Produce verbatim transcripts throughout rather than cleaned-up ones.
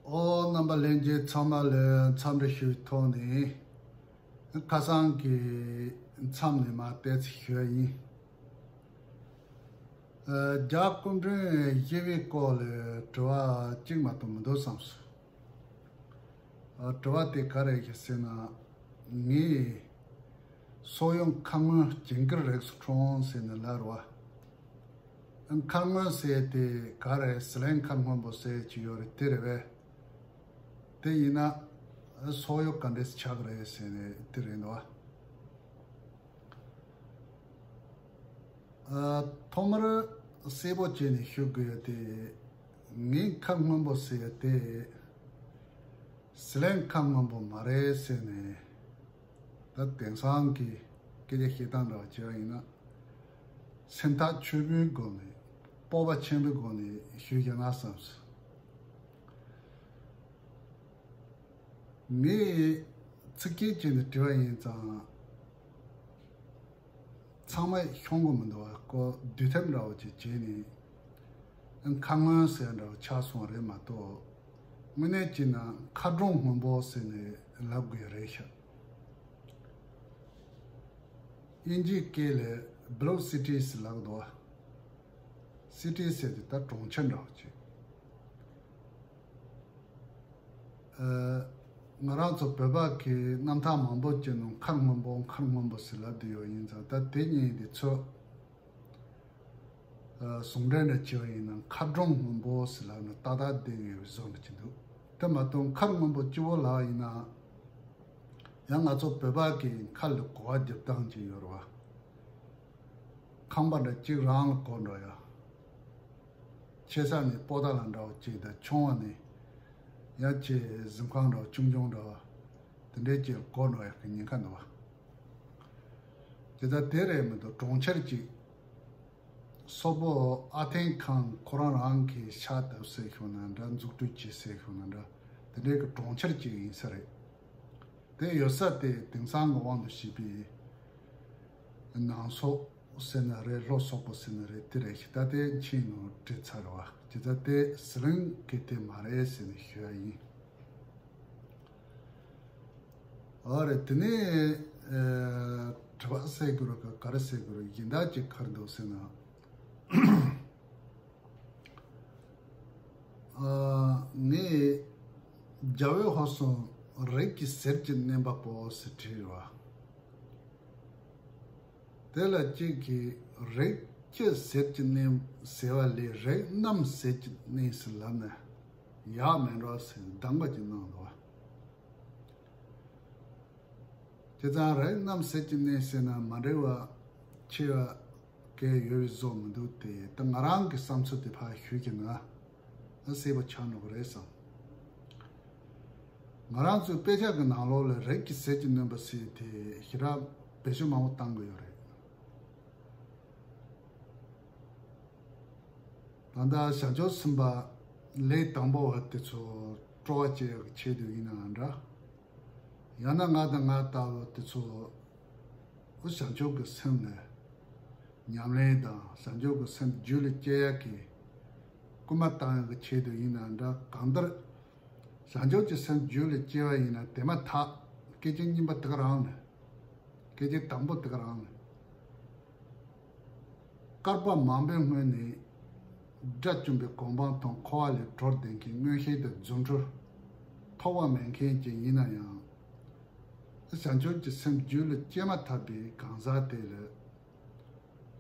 ཨོ། རྣམ་པ་ལྷན་རྒྱས་ཚང་མ་ལ་འཚམས་འདྲི་ཞུ་བའི་ཐོག་ནས། ཁ་སང་གི་མཚམས་ནས་མར་བལྟས་ཚེ་ཞུ་བ་ཡིན། ཨ། རྒྱ་སྐུ་མགྲོན་བཞི་པའི་སྐོར་ལ་དྲི་བ་གཅིག་མ་གཏོགས་མི་འདུག་བསམས་སོང་། ཨ། དྲི་བ་དེ་ག་རེ་ཞིག་ཟེར་ན། ངས་སོག་ཡུལ་མཁར་སྔོན་ཇིང་གིར་རིགས་སུ་འཁྲུངས་ཟེར་ནས་ལབ་རེད་བ། མཁར་སྔོན་ཟེར་དེ་ག་རེ། ཟི་ལིང་མཁར་སྔོན་པོ་ཟེར་གྱི་ཡོད་རེད། དེ་རེད་པས། དེ་ཡིན་ན་སོག་ཡུལ་ག་འདྲས་ཆགས་ཀྱི་རེད་ཟེར་ནས་དེ་རེད་འདུག་བ། ཨ། ཐོག་མར་གསལ་པོ་བྱས་ནས་ཞུ་དགོས་ཡ་དེ། ངའི་མཁར་སྔོན་པོ་ཟེར་ཡ་དེ་ཟི་ལིང་མཁར་སྔོན་པོ་མ་རེད་ཟེར་ནས། ད་དེང་སང་གི་སྐད་ཆ་བཤད་སྟངས་འདྲ་བ་བྱས་པ་ཡིན་ན། སེམས་ཐག་ཆོད་པོའི་སྒོ་ནས། སྤོབས་པ་ཆེན་པོའི་སྒོ་ནས་ཞུས་བཞག་ན་བསམས་སོང་། ངས་ཚིག་སྐྱེལ་བྱས་ནས་དྲི་བ་ཡིན་ཙང་། ཚང་མས་ཤོང་གི་མི་འདུག་བ། ཁོ་བསྡུས་ཐབས་འདྲ་བོ་ཅིག་བྱས་ནས། མཁར་སྔོན་ཟེར་འདྲ་བོ་ཆགས་སོང་བ་རེད་མ་གཏོགས། དངོས་གནས་བྱས་ན་མཁར་གྲོང་སྔོན་པོ་ཟེར་ནས་ལབ་དགོས་རེད་ཤག་དབྱིན་ཇིའི་སྐད་ལ་Blue Cities ལབ་འདུག་བ། Cities ཟེར་དེ་ད་གྲོང་ཁྱེར་འདྲ་བོ་ཅིག་ཨ། ང་རང་ཚོ་བོད་པ་གི་རྣམ་ཐར་མང་པོ་ཅིག་ནང་མཁར་སྔོན་པོ་མཁར་སྔོན་པོ་ཟེར་ལབ་བསྡད་ཡོད། ཡིན་ཙང་ད་དེ་གཉིས་དེ་ཚོ། ཨ། ཟུང་འབྲེལ་འདྲ་བྱས་པ་ཡིན་ན་མཁར་གྲོང་སྔོན་པོ་ཟེར་ལབ་ན་ཏག་ཏག་བསྡད་ཡོད་པའི་བཟོ་འདྲ་ཅིག་འདུག་དེ་མ་གཏོགས་མཁར་སྔོན་པོ་སྤྱི་བོ་ལ་ཡིན་ན། ཡང་ང་ཚོ་བོད་པ་གི་མཁར་ལ་གོ་བ་རྒྱབ་སྟངས་ཅིག་ཡོད་རེད་བ། ཁང་པ་འདྲ་གཅིག་རང་ལ་གོ་འགྲོ་ཡ། ཆེ་ས་ནས་པོ་ཏ་ལ་འདྲ་བོ་གཅིག་དང་། ཆུང་བ་ནས་ཡང་ཆེ་གཟིམ་ཁང་འདྲ་བོ་ཆུང་ཆུང་འདྲ་བོ། དེ་འདྲའི་གཅིག་ལ་གོ་འགྲོ་ཡ་གི་ཉེན་ཁ་འདུག་བ། དེ་ལྟར་དེ་རེད་མི་འདུག་གྲོང་ཁྱེར་གཅིག་སོག་པོ་ཨ་ཐེན་ཁང་ཁོ་རང་རང་གིས་ཕྱག་བཏབ་ཟེར་ཞུ་ན་འདྲ། འཛུགས་སྐྲུན་བྱས་ཟེར་ཞུ་ན་འདྲ། དེ་འདྲའི་གི་གྲོང་ཁྱེར་གཅིག་ཡིན་ས་རེད། དེ་ཡོད་ས་དེ་དེང་སང་གི་དབང་དུ་བྱས་པའི་ནང་སོག་ཟེར་ན་རེད། ལྷོ་སོག་པོ་ཟེར་ན་རེད། དེ་རེད་ཤག་ད་དེ་ཕྱིན་ནོ་བྲིས་ཚར་བ། ཇི་ལྟར་དེ་ཟི་ལིང་གི་དེ་མ་རེད་ཟེར་ནས་ཞུ་ཡ་ཡིན། ཨ་རེད། དེ་ནས་ཨ། དྲི་བ་ཟེར་དགོས་རེད་ག་ག་རེ་ཟེར་དགོས་རེད། སྦྱིན་བདག་ཅིག་ག་རེ་འདུག་ཟེར་ན། ཨ། ངས་རྒྱལ་བའི་ཧོར་སོང་རིགས་ཀྱི་གཟེར་གྱིས་མནན་པ་པོ་ཟེར་བྲིས་རེད་བ། དེ་ལ་གཅིག་གིས་རིགས་ཀྱི་གཟེར་གྱིས་མནན་ཟེར་བ་ལས་རིགས་རྣམས་གཟེར་གྱིས་མནན་ཟེར་ལབ་ན་ཡག་མེད་འགྲོ་ཟེར་གདམ་ག་ཅིག་གནང་འདུག་བ། བྱས་ཙང་རིགས་རྣམས་གཟེར་གྱིས་མནན་ཟེར་ན་མ་འགྲིག་པ་ཆེ་བ་གང་ཡང་ཡོད་པའི་བཟོ་མི་འདུག་སྟེ། ད་ང་རང་གི་བསམ་ཚུལ་དེ་ཕར་ཞུས་ཀྱི་ན་གསལ་པོ་ཆགས་འགྲོ་གི་རེད་བསམ། ང་རང་ཚོའི་དཔེ་ཆ་གི་ནང་ལོགས་ལ་རིགས་ཀྱི་གཟེར་གྱིས་མནན་པ་ཟེར་དེ་ཞེ་དྲག་བེད་སྤྱོད་མང་པོ་བཏང་གི་ཡོད་རེད། ད་ལྟ་བྱང་ཆུབ་སེམས་དཔའ་ལས་དང་པོ་བ་དེ་ཚོ་སྤྲོ་བ་བསྐྱེད་ཡག་གི་ཆེད་དུ་ཡིན་ནའང་འདྲ། ཡང་ན་ང་དང་ང་ལྟ་བུ་དེ་ཚོ་བྱང་ཆུབ་ཀྱི་སེམས་ལ་ཉམས་ལེན་དང་། བྱང་ཆུབ་ཀྱི་སེམས་རྒྱུད་ལ་སྐྱེ་ཡག་གི་སྐུལ་མ་བཏང་ཡག་གི་ཆེད་དུ་ཡིན་ནའང་འདྲ། གང་ལྟར་བྱང་ཆུབ་ཀྱི་སེམས་རྒྱུད་ལ་སྐྱེ་བ་ཡིན་ན་དེ་མ་ཐག་སྐད་ཅིག་གཉིས་པ་དེ་ག་རང་ནས། སྐད་ཅིག་དང་པོ་དེ་ག་རང་ནས། བསྐལ་པ་མང་པོའི་སྔོན་ནས་དགྲ་བཅོམ་པའི་གོ་འཕང་དང་འཁོར་བ་ལས་གྲོལ་བསྡད་མཁན། མངོན་ཤེས་དང་རྫུ་འཕྲུལ་ཐོགས་པ་མེད་མཁན་ཅིག་ཡིན་ན་ཡང་། བྱང་ཆུབ་ཀྱི་སེམས་རྒྱུད་ལ་སྐྱེས་མ་ཐག་པའི་གང་ཟག་དེ་ལ།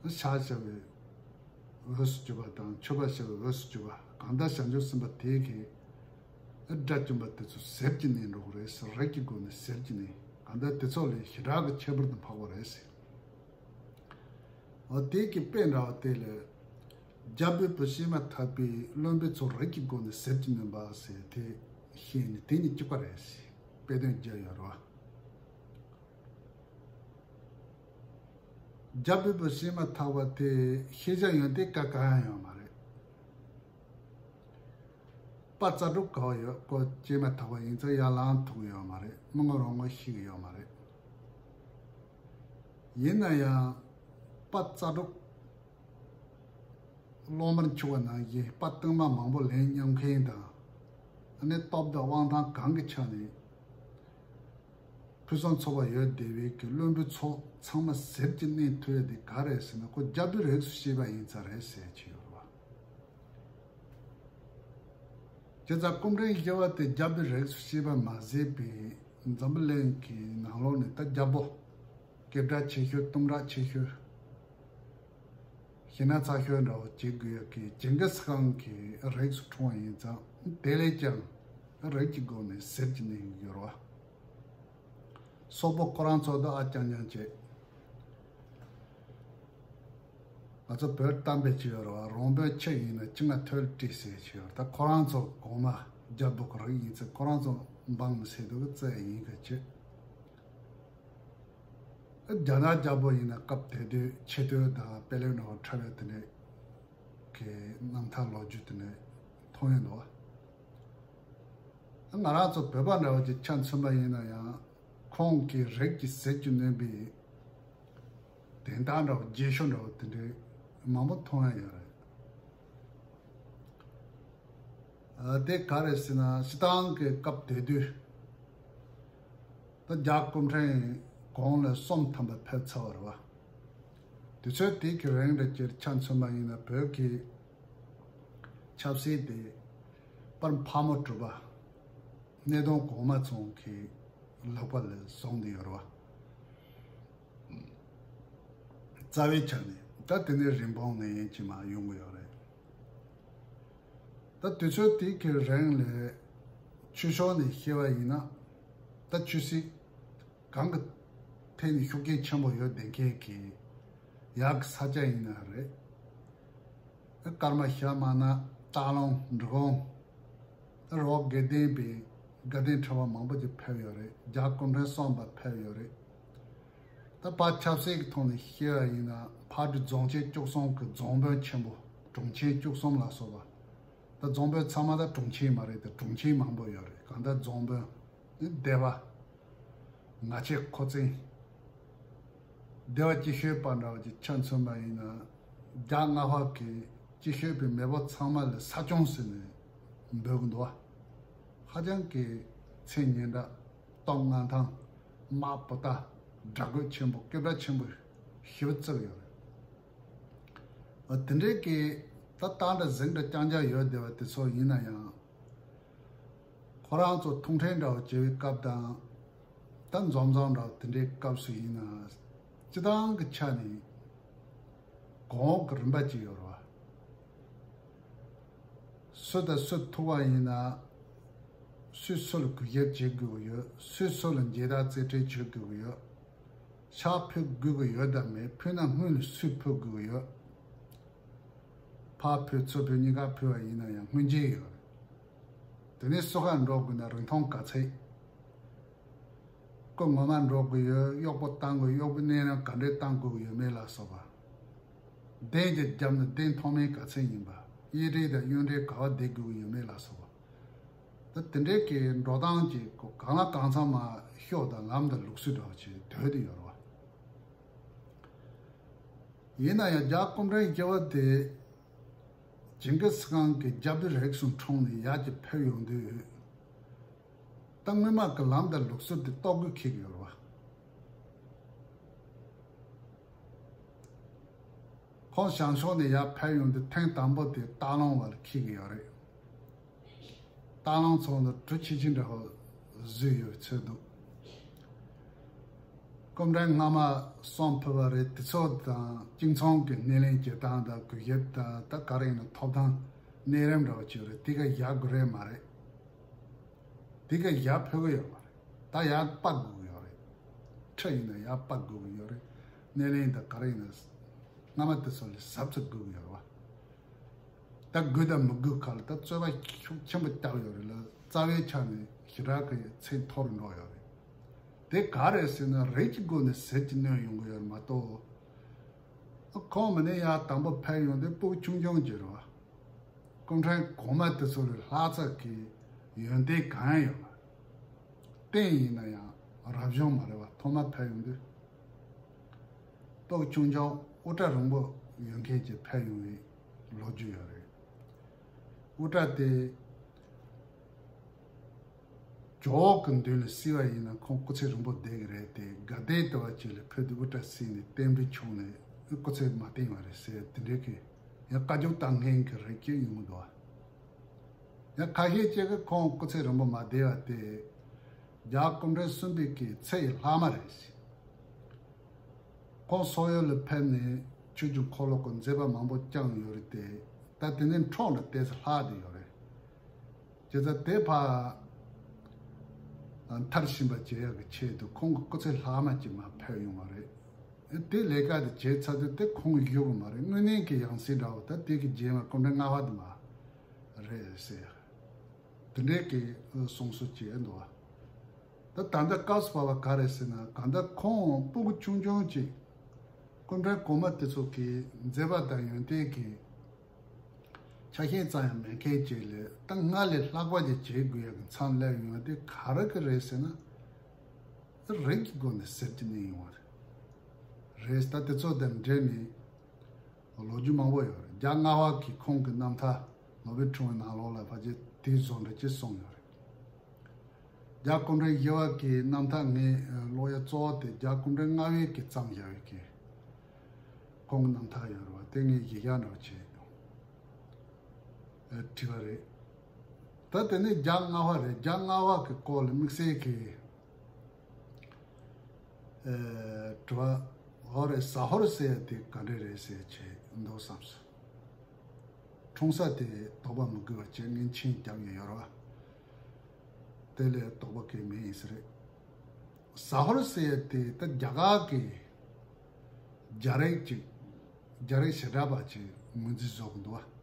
ཕྱག་བྱ་བའི་འོས་སུ་གྱུར་པ་དང་། མཆོད་པ་བྱ་བའི་འོས་སུ་གྱུར་པ། གང་ལྟར་བྱང་ཆུབ་སེམས་དཔའ་དེ་གིས་དགྲ་བཅོམ་པ་དེ་ཚོ་གཟེར་གྱིས་མནན་འགྲོ་གི་རེད་ཟེར། རིགས་ཀྱི་སྒོ་ནས་གཟེར་གྱིས་མནན། གང་ལྟར་དེ་ཚོ་ལས་ཞེ་དྲག་གི་ཁྱད་པར་དུ་འཕགས་པ་རེད་ཟེར། འོ། དེ་གི་དཔེ་འདྲ་བ་དེ་ལས། རྒྱལ་པོའི་བུ་སྐྱེས་མ་ཐག་པའི་བློན་པོ་ཚོ་རིགས་ཀྱི་སྒོ་ནས་གཟེར་གྱིས་མནན་པ་ཟེར་དེ་བཤད་ནས་དེ་གཉིས་གཅིག་པ་རེད་ཟེར། དཔེ་དོན་བརྒྱབ་ཡོད་རེད་བ། རྒྱལ་པོའི་བུ་སྐྱེས་མ་ཐག་པ་དེ་ཤེས་བྱ་ཡོན་ཏན་ག་གང་ཡང་ཡོད་མ་རེད། དཔའ་རྩལ་སྤྲུགས་དགའ་བོ་ཡོད། ཁོ་སྐྱེས་མ་ཐག་པ་ཡིན་ཙང་ཡར་ལངས་ཐུབ་ཀྱི་ཡོད་མ་རེད། མི་ངོ་རང་ངོ་ཤེས་ཀྱི་ཡོད་མ་རེད། ཡིན་ན་ཡང་དཔའ་རྩལ་སྤྲུགས། གླང་དམར་འཁྱུག་པ་ནང་བཞིན་དཔའ་གཏིང་མ་མང་པོ་ལེན་སྙམ་མཁན་དང་ ནས་སྟོབས་དང་དབང་ཐང་གང་གི་ཆ་ནས་ཕུན་སུམ་ཚོགས་པ་ཡོད་བསྡད་པའི་གི་བློན་པོ་ཚོ་ཚང་མ་ཟེར་གྱི་གནས་ཐུབ་ཡ་དེ་ག་རེད་ཟེར་ན། ཁོ་རྒྱལ་པོའི་རིགས་སུ་སྐྱེས་པ་ཡིན་ཙང་རེད་ཟེར་གྱི་ཡོད་རེད་བ། བྱས་ཙང་སྐུ་ཕྲེང་བཞི་པ་དེ་རྒྱལ་པོའི་རིགས་སུ་སྐྱེས་པ་མ་ཟད་པའི་འཛམ་བུ་གླིང་གི་ནང་ལོགས་ནས་ད་རྒྱལ་པོ་སྐད་གྲགས་ཆེ་ཤོས་གཏུམ་དྲག་ཆེ་ཤོས་ཞེ་ན་ཚ་ཤོས་འདྲ་བོ་བྱེད་དགོས་ཡ་གི་ཇིང་གིས་ཁང་གི་རིགས་སུ་འཁྲུངས་པ་ཡིན་ཙང་། དེ་ལས་ཀྱང་རིགས་ཀྱི་སྒོ་ནས་ཟེར་གྱི་ནས་ཡོད་རེད་བ། སོག་པོ་ཁོ་རང་ཚོ་དང་ཨ་རྐྱང་རྐྱང་བྱས། ང་ཚོ་བོད་གཏམ་དཔེ་ཅིག་ཡོད་རེད་བ། རོང་པོའི་ཁྱི་ཡིན་ན་ཁྱི་ང་ཐོད་བྲིས་ཟེར་ཅིག་ཡོད་རེད། ད་ཁོ་རང་ཚོ་གོང་མ་རྒྱལ་པོ་གི་རིགས་ཡིན་ཚེ་ཁོ་རང་ཚོ་འབངས་མི་སེར་དུ་གི་བཙལ་ཡིན་གི་ཅི། རྒྱ་ནག་རྒྱལ་པོ་ཡིན་ན་སྐབས་དེ་དུས་ཆེ་བསྟོད་དང་དཔེ་ལེགས་ནོར་འཁྲབ་ཡ་དེ་འདྲའི་གི་རྣམ་ཐར་ལོ་རྒྱུས་དེ་འདྲའི་མཐོང་ཡོད་འདུག་བ། ང་རང་ཚོ་བོད་པ་འདྲ་བོ་ཅིག་ཆ་མཚོན་པ་ཡིན་ན་ཡང་ཁོང་གི་རིགས་ཀྱི་ཟས་ཀྱིས་གནོན་པའི་དན་རྟགས་འདྲ་བོ་རྗེས་ཤུལ་འདྲ་བོ་དེ་འདྲའི་མང་པོ་མཐོང་ཡ་ཡོད་རེད། ཨ། དེ་ག་རེད་ཟེར་ན་སྤྱིར་བཏང་གི་སྐབས་དེ་དུས་ད་རྒྱལ་སྐུ་ཕྲེང་གོང་ལ་གསུམ་ཐམ་པ་ཕེབས་ཚར་བ་རེད་བ། དུས་ཚོད་དེ་གི་རིང་འདྲ་ཅིག་ཆ་མཚོན་པ་ཡིན་ན་བོད་ཀྱི་ཆབ་སྲིད་དེ་པར་ཕག་མོ་གྲུ་པ་སྣེ་གདོང་གོང་མ་ཚོ་གི་ལག་པ་ལ་བཟུང་སྟེ་ཡོད་རེད་བ། རྩ་བའི་ཆ་ནས་ད་དེ་ནས་རིན་སྤུངས་ནས་ཡིན་གྱི་མ་ཡོང་གི་ཡོད་རེད། ད་དུས་ཚོད་དེ་གི་རིང་ལ་ཆོས་ཕྱོགས་ནས་བཤད་པ་ཡིན་ན། ད་ཆོས་སྲིད་གང་གི་ཐད་ནས་ཤུགས་རྐྱེན་ཆེན་པོ་ཡོད་བསྡད་མཁན་གྱི་ཡག་གི་ས་ཆ་ཡིན་ན་རེད། ཀརྨ་ཞྭ་དམར་ནག་སྟག་ལུང་འབྲི་གུང་། རོགས་དགེ་ལྡན་པའི་དགའ་ལྡན་ཁྲི་པ་མང་པོ་ཅིག་ཕེབས་ཡོད་རེད། རྒྱལ་སྐུ་ཕྲེང་གསུམ་པ་ཕེབས་ཡོད་རེད། ད་ཕར་ཆབ་སྲིད་ཀྱི་ཐོག་ནས་བཤད་པ་ཡིན་ན་ཕག་གྲུ་རྫོང་ཆེན་བཅུ་གསུམ་གྱི་རྫོང་དཔོན་ཆེན་པོ་དྲུང་ཆེན་བཅུ་གསུམ་ལ་སོགས་པ། ད་རྫོང་དཔོན་ཚང་མ་ད་དྲུང་ཆེན་མ་རེད་དེ་དྲུང་ཆེན་མང་པོ་ཡོད་རེད། གང་ལྟར་རྫོང་དཔོན་ནི་སྡེ་པ། ང་ཆེ་ཁོ་བཙན། སྡེ་པ་སྐྱིད་ཤོད་པ་འདྲ་བ་ཅིག་ཆ་མཚོན་པ་ཡིན་ན། རྒྱ་སྔ་པ་གི་སྐྱིད་ཤོད་པའི་མེས་པོ་ཚང་མ་ལ་ས་སྐྱོང་ཟེར་ནས་འབོད་གི་འདུག་བ། ཧ་ཅང་གི་མཚན་སྙན་གྲགས། སྟོབས་མངའ་ཐང་། དམག་པོ་ཏ། དགྲ་རྒོལ་ཆེན་པོ། སྐད་གྲགས་ཆེན་པོ་ཞེ་པོ་བརྩི་གི་ཡོད་རེད། དེ་འདྲའི་གི་ད་སྟག་འདྲ་གཟིག་འདྲ་རྐྱང་རྐྱང་ཡོད་བསྡད་པ་དེ་ཚོ་ཡིན་ན་ཡང་། ཁོ་རང་ཚོ་ཐུགས་ཁྲལ་འདྲ་བོ་བྱེད་པའི་སྐབས་དང་། ད་འཛོམས་འཛོམས་འདྲ་བོ་དེ་འདྲའི་སྐབས་སུ་ཡིན་ན། སྤྱི་བཏང་གི་ཆ་ནས་གོང་འོག་གི་རིམ་པ་ཅིག་ཡོད་རེད་བ། སུ་དང་སུ་ཐུག་པ་ཡིན་ན། སུས་སུ་ལ་གུས་ཞབས་བྱེད་དགོས་ཀྱི་ཡོད། སུས་སུ་ལ་མཇལ་དར་རྩེ་ཁྲིད་བྱེད་དགོས་ཀྱི་ཡོད། ཕྱག་ཕུལ་དགོས་ཀྱི་ཡོད་དམ་མེད། ཕུལ་ན་སྔོན་ལ་སུས་ཕུལ་དགོས་ཀྱི་ཡོད། ཕར་ཕུལ་ཚུར་ཕུལ་གཉིས་ཀ་ཕུལ་བ་ཡིན་ན་ཡང་སྔོན་རྗེས་ཡོད་རེད། དེ་ནས་སུ་ཁ་འགྲོ་དགོས་ན་རིང་ཐུང་ག་ཚད། སྐུ་ངོ་མ་འགྲོ་དགོས་ཡོད། གཡོག་པོ་བཏང་དགོས། གཡོག་པོ་གནས་རིམ་ག་འདྲས་བཏང་དགོས་ཀྱི་ཡོད་མེད་ལ་སོགས་པ། གདན་གྱི་རྒྱབ་ན་གདན་མཐོ་དམན་ག་ཚད་ཡིན་པ། གཡས་གྲལ་དང་གཡོན་གྲལ་ག་བ་བསྡད་དགོས་ཀྱི་ཡོད་མེད་ལ་སོགས་པ། ད་དེ་འདྲའི་གི་འགྲོ་སྟངས་ཀྱི་གང་ལ་གང་འཚམ་མ་ཤོག་དང་ལམ་དང་ལུགས་སྲོལ་འདྲ་བ་ཅིག་སྡོད་དེ་ཡོད་རེད་བ། ཡིན་ན་ཡང་རྒྱལ་སྐུ་ཕྲེང་བཅུ་པ་དེ་ཇིང་གིས་ཁང་གི་རྒྱལ་པོའི་རིགས་སུ་འཁྲུངས་ནས་ཡར་གྱི་ཕེབས་ཡོང་དུས། ད་སྔོན་མ་གི་ལམ་དང་ལུགས་སྲོལ་དེ་རྟོགས་དགོས་ཁེལ་གྱི་ཡོད་རེད་བ། ཁོང་བྱང་ཕྱོགས་ནས་ཡར་ཕེབས་ཡོང་དུས་ཐེངས་དང་པོ་དེ་སྟག་ལུང་བ་ལ་འཁེལ་གྱི་ཡོད་རེད། སྟག་ལུང་ཚོ་ནི་གྲུ་ཆེ་ཆེ་འདྲ་བོ་བཟོས་ཡོད་ཚོད་འདུག་སྐུ་ཕྲེང་སྔ་མ་གསུམ་ཕེབས་པ་རེད། དེ་ཚོ་དང་གཅིག་མཚུངས་ཀྱི་སྣེ་ལེན་བྱེད་སྟངས་དང་གུས་ཞབས་དང་ད་ག་རེ་ཡིན་ན་ཐོབ་ཐང་གནས་རིམ་འདྲ་བོ་ཅིག་རེད། དེ་ག་ཡག་དགོས་རེད་མ་རེད། དེ་ག་ཡར་ཕེབས་གི་ཡོད་མ་རེད། ད་ཡར་སྤར་དགོས་ཀྱི་ཡོད་རེད། ཁྲི་ཡིན་ན་ཡར་སྤར་དགོས་ཀྱི་ཡོད་རེད། སྣེ་ལེན་དང་ག་རེ་ཡིན་ན་སྔ་མ་དེ་ཚོ་ལས་ཟབ་ཙམ་དགོས་ཀྱི་ཡོད་རེད་བ། ད་དགོས་དང་མི་དགོས་ཁ་ལ་ད་རྩོད་པ་ཤུགས་ཆེན་པོ་བརྒྱབ་ཡོད་རེད་ལ། རྩ་བའི་ཆ་ནས་ཞེ་དྲག་གི་ཚད་མཐོ་རུ་འགྲོ་ཡོད་རེད། དེ་ག་རེད་ཟེར་ན་རིགས་ཀྱི་སྒོ་ནས་ཟེར་གྱི་གནོན་ཡོང་གི་ཡོད་རེད་མ་གཏོགས། ཁོང་མི་ནས་ཡར་དང་པོ་ཕེབས་ཡོང་དུས་སྤུ་གུ་ཆུང་ཆུང་གྱུར་བ། སྐུ་ཕྲེང་གོང་མ་དེ་ཚོ་ལས་ལྷག་ཙམ་གྱི་ཡོན་ཏན་གང་ཡང་ཡོད་མ་རེད། རྟེན་ཡིན་ན་ཡང་རབ་བྱུང་མ་རེད་བ། ཐོག་མ་ཕེབས་ཡོང་དུས་སྤུ་གུ་ཆུང་ཆུང་དབུ་སྐྲ་རིང་པོ་ཡོད་མཁན་གྱི་ཕེབས་ཡོང་བའི་ལོ་རྒྱུས་ཡོད་རེད། དབུ་སྐྲ་དེ་ ཇོ་བོ་གི་མདུན་ལ་གསོལ་བ་ཡིན་ན་ཁོང་སྐུ་ཚེ་རིང་པོ་བསྡད་ཀྱི་རེད་དེ། དགའ་ལྡན་ལྟ་བུ་ཅིག་ལ་ཕེབས་དུས་དབུ་སྐྲ་བསིལ་ནས་རྟེན་འབྲེལ་བྱུང་ནས་སྐུ་ཚེ་མ་བརྟན་བ་རེད་ཟེར་དེ་འདྲའི་གི་ཡང་བཀའ་བརྒྱུད་བཏང་མཁན་གྱི་རིགས་ཀྱི་ཡོང་གི་འདུག་ཡང་ཁ་ཤས་ཅིག་གིས་ཁོང་སྐུ་ཚེ་རིང་པོ་མ་བསྡད་པ་དེ་རྒྱལ་བ་སྐུ་ཕྲེང་གསུམ་པའི་གི་ཚེ་ཡི་ལྷག་མ་རེད་ཟེར། ཁོང་སོག་ཡུལ་ལ་ཕེབས་ནས་ཆོས་ཀྱི་འཁོར་ལོ་གི་མཛད་པ་མང་པོ་བསྐྱངས་ཡོད་རེད་དེ། ད་དེ་ནས་འཕྲོ་འདྲ་ཏོག་ཙམ་ལྷག་བསྡད་ཡོད་རེད། བྱས་ཙང་དེ་ཕར་མཐར་ཕྱིན་པ་བྱེད་ཡག་གི་ཆེད་དུ་ཁོང་གི་སྐུ་ཚེ་ལྷག་མ་ཅིག་མར་ཕེབས་ཡོང་བ་རེད། དེ་ལས་ཀ་དེ་བྱས་ཚར་དུས་དེ་ཁོང་གི་བཞུགས་པ་མ་རེད། དངོས་གནས་ཀྱི་ཡང་སྲིད་འདྲ་བོ་ད་དེ་གི་རྗེས་མ་སྐུ་ཕྲེང་ལྔ་པ་དེ་མ་རེད་ཟེར། དེ་འདྲའི་གི་གསུང་སྲོལ་བྱས་འདུག་བ། ད་ད་ལྟ་སྐབས་སུ་བབས་པ་ག་རེ་ཟེར་ན། གང་ལྟར་ཁོང་སྤུ་གུ་ཆུང་ཆུང་ཅིག་སྐུ་ཕྲེང་གོང་མ་དེ་ཚོ་གི་མཛད་པ་དང་ཡོན་ཏན་གྱི་ཆ་ཤས་ཙམ་ཡང་མེད་མཁན་ཅིག་ལ་ད་སྔར་ལས་ལྷག་པ་ཅིག་བྱེད་དགོས་ཡག་གི་མཚམས་སླེབས་ཡོང་བ་དེ་ག་རེ་གི་རེད་ཟེར་ན། རིགས་ཀྱི་སྒོ་ནས་ཟེར་གྱི་ནི་ཡོང་བ་རེད། རེད། ད་དེ་ཚོ་དང་འབྲེལ་ནས་ལོ་རྒྱུས་མང་པོ་ཡོད་རེད། རྒྱལ་བ་ལྔ་པ་གིས་ཁོང་གི་རྣམ་ཐར་ནོ་བེལ་འཁྲུངས་པའི་ནང་ལོགས་ལ་ཕལ་ཆེར་དེའི་བཟོ་འདྲ་ཅིག་གསུངས་ཡོད་རེད། རྒྱལ་བ་སྐུ་ཕྲེང་བཞི་པ་གི་རྣམ་ཐར་ངས་ཀློག་ཡ་གཙོ་བོ་དེ་རྒྱལ་བ་སྐུ་ཕྲེང་ལྔ་པས་ཀྱིས་བརྩམས་བཞག་པའི་གི་ཁོང་གི་རྣམ་ཐར་ཡོད་རེད་བ། དེ་ངས་གཞི་བཞག་འདྲ་བོ་བྱས་བྲིས་པ་རེད། ད་དེ་ནས་རྒྱལ་བ་ལྔ་པ་རེད། རྒྱལ་བ་ལྔ་པ་གི་སྐོར་ལ་དམིགས་བསལ་གྱི་ཨེ། དྲི་བ། འོ་རེད། ཟ་ཧོར་ཟེར་ཡ་དེ་ག་འདྲ་རེད་ཟེར་བྱས་འདུག་བསམས་སོང་། འཁྲུངས་ས་དེ་དོགས་པ་མི་དགོས་པ་བྱས་མངོན་ཆེན་རྒྱབ་ཡོད་ཡོད་རེད་བ། དེ་ལས་དོགས་པ་གང་ཡང་མེད་ཡིན་ས་རེད། ཟ་ཧོར་ཟེར་ཡ་དེ་ད་རྒྱ་གར་གྱི་རྒྱལ་རིགས་ཅིག་རྒྱལ་རིགས་བྱེ་བྲག་པ་ཅིག་ངོས་འཛིན་བཟོ་གི་འདུག་བ།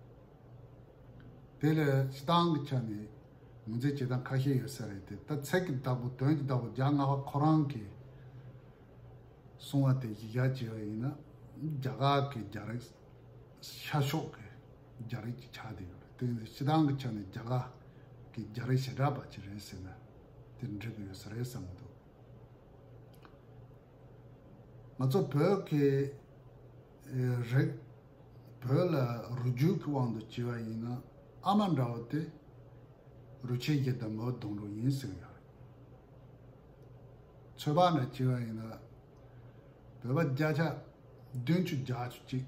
དེ་ལས་སྤྱི་བཏང་གི་ཆ་ནས་ངོས་འཛིན་བྱེད་སྟངས་ཁ་ཤས་ཡོད་ས་རེད་དེ། ད་ཚིག་གི་བདག་པོ་དོན་གྱི་བདག་པོ་རྒྱལ་བ་ལྔ་པ་ཁོ་རང་གིས་གསུངས་པ་དེ་གཞི་བཞག་བྱས་པ་ཡིན་ན། རྒྱ་གར་གྱི་རྒྱལ་རིགས་ཤར་ཕྱོགས་ཀྱི་རྒྱལ་རིགས་ཅིག་ཆགས་བསྡད་ཡོད་རེད། དེ་ཡིན་ཙང་སྤྱི་བཏང་གི་ཆ་ནས་རྒྱ་གར་གྱི་རྒྱལ་རིགས་བྱེ་བྲག་པ་ཅིག་རེད་ཟེར་ན་དེ་འགྲིག་གི་ཡོད་ས་རེད་བསམ་གྱི་འདུག་ང་ཚོ་བོད་ཀྱི་ཨེ་རིགས། བོད་ལ་རུས་རྒྱུད་ཀྱི་དབང་དུ་བྱས་པ་ཡིན་ན། ཨ་མ་འདྲ་བོ་དེ་རུས་ཆེན་བཞི་དང་མོ་ལྡོང་དྲུག་ཡིན་ཟེར་གྱི་ཡོད་རེད། ཚོད་དཔག་འདྲ་བྱས་པ་ཡིན་ན། བོད་པ་བརྒྱ་ཆ་བདུན་ཅུ་བརྒྱད་ཅུ་གཅིག་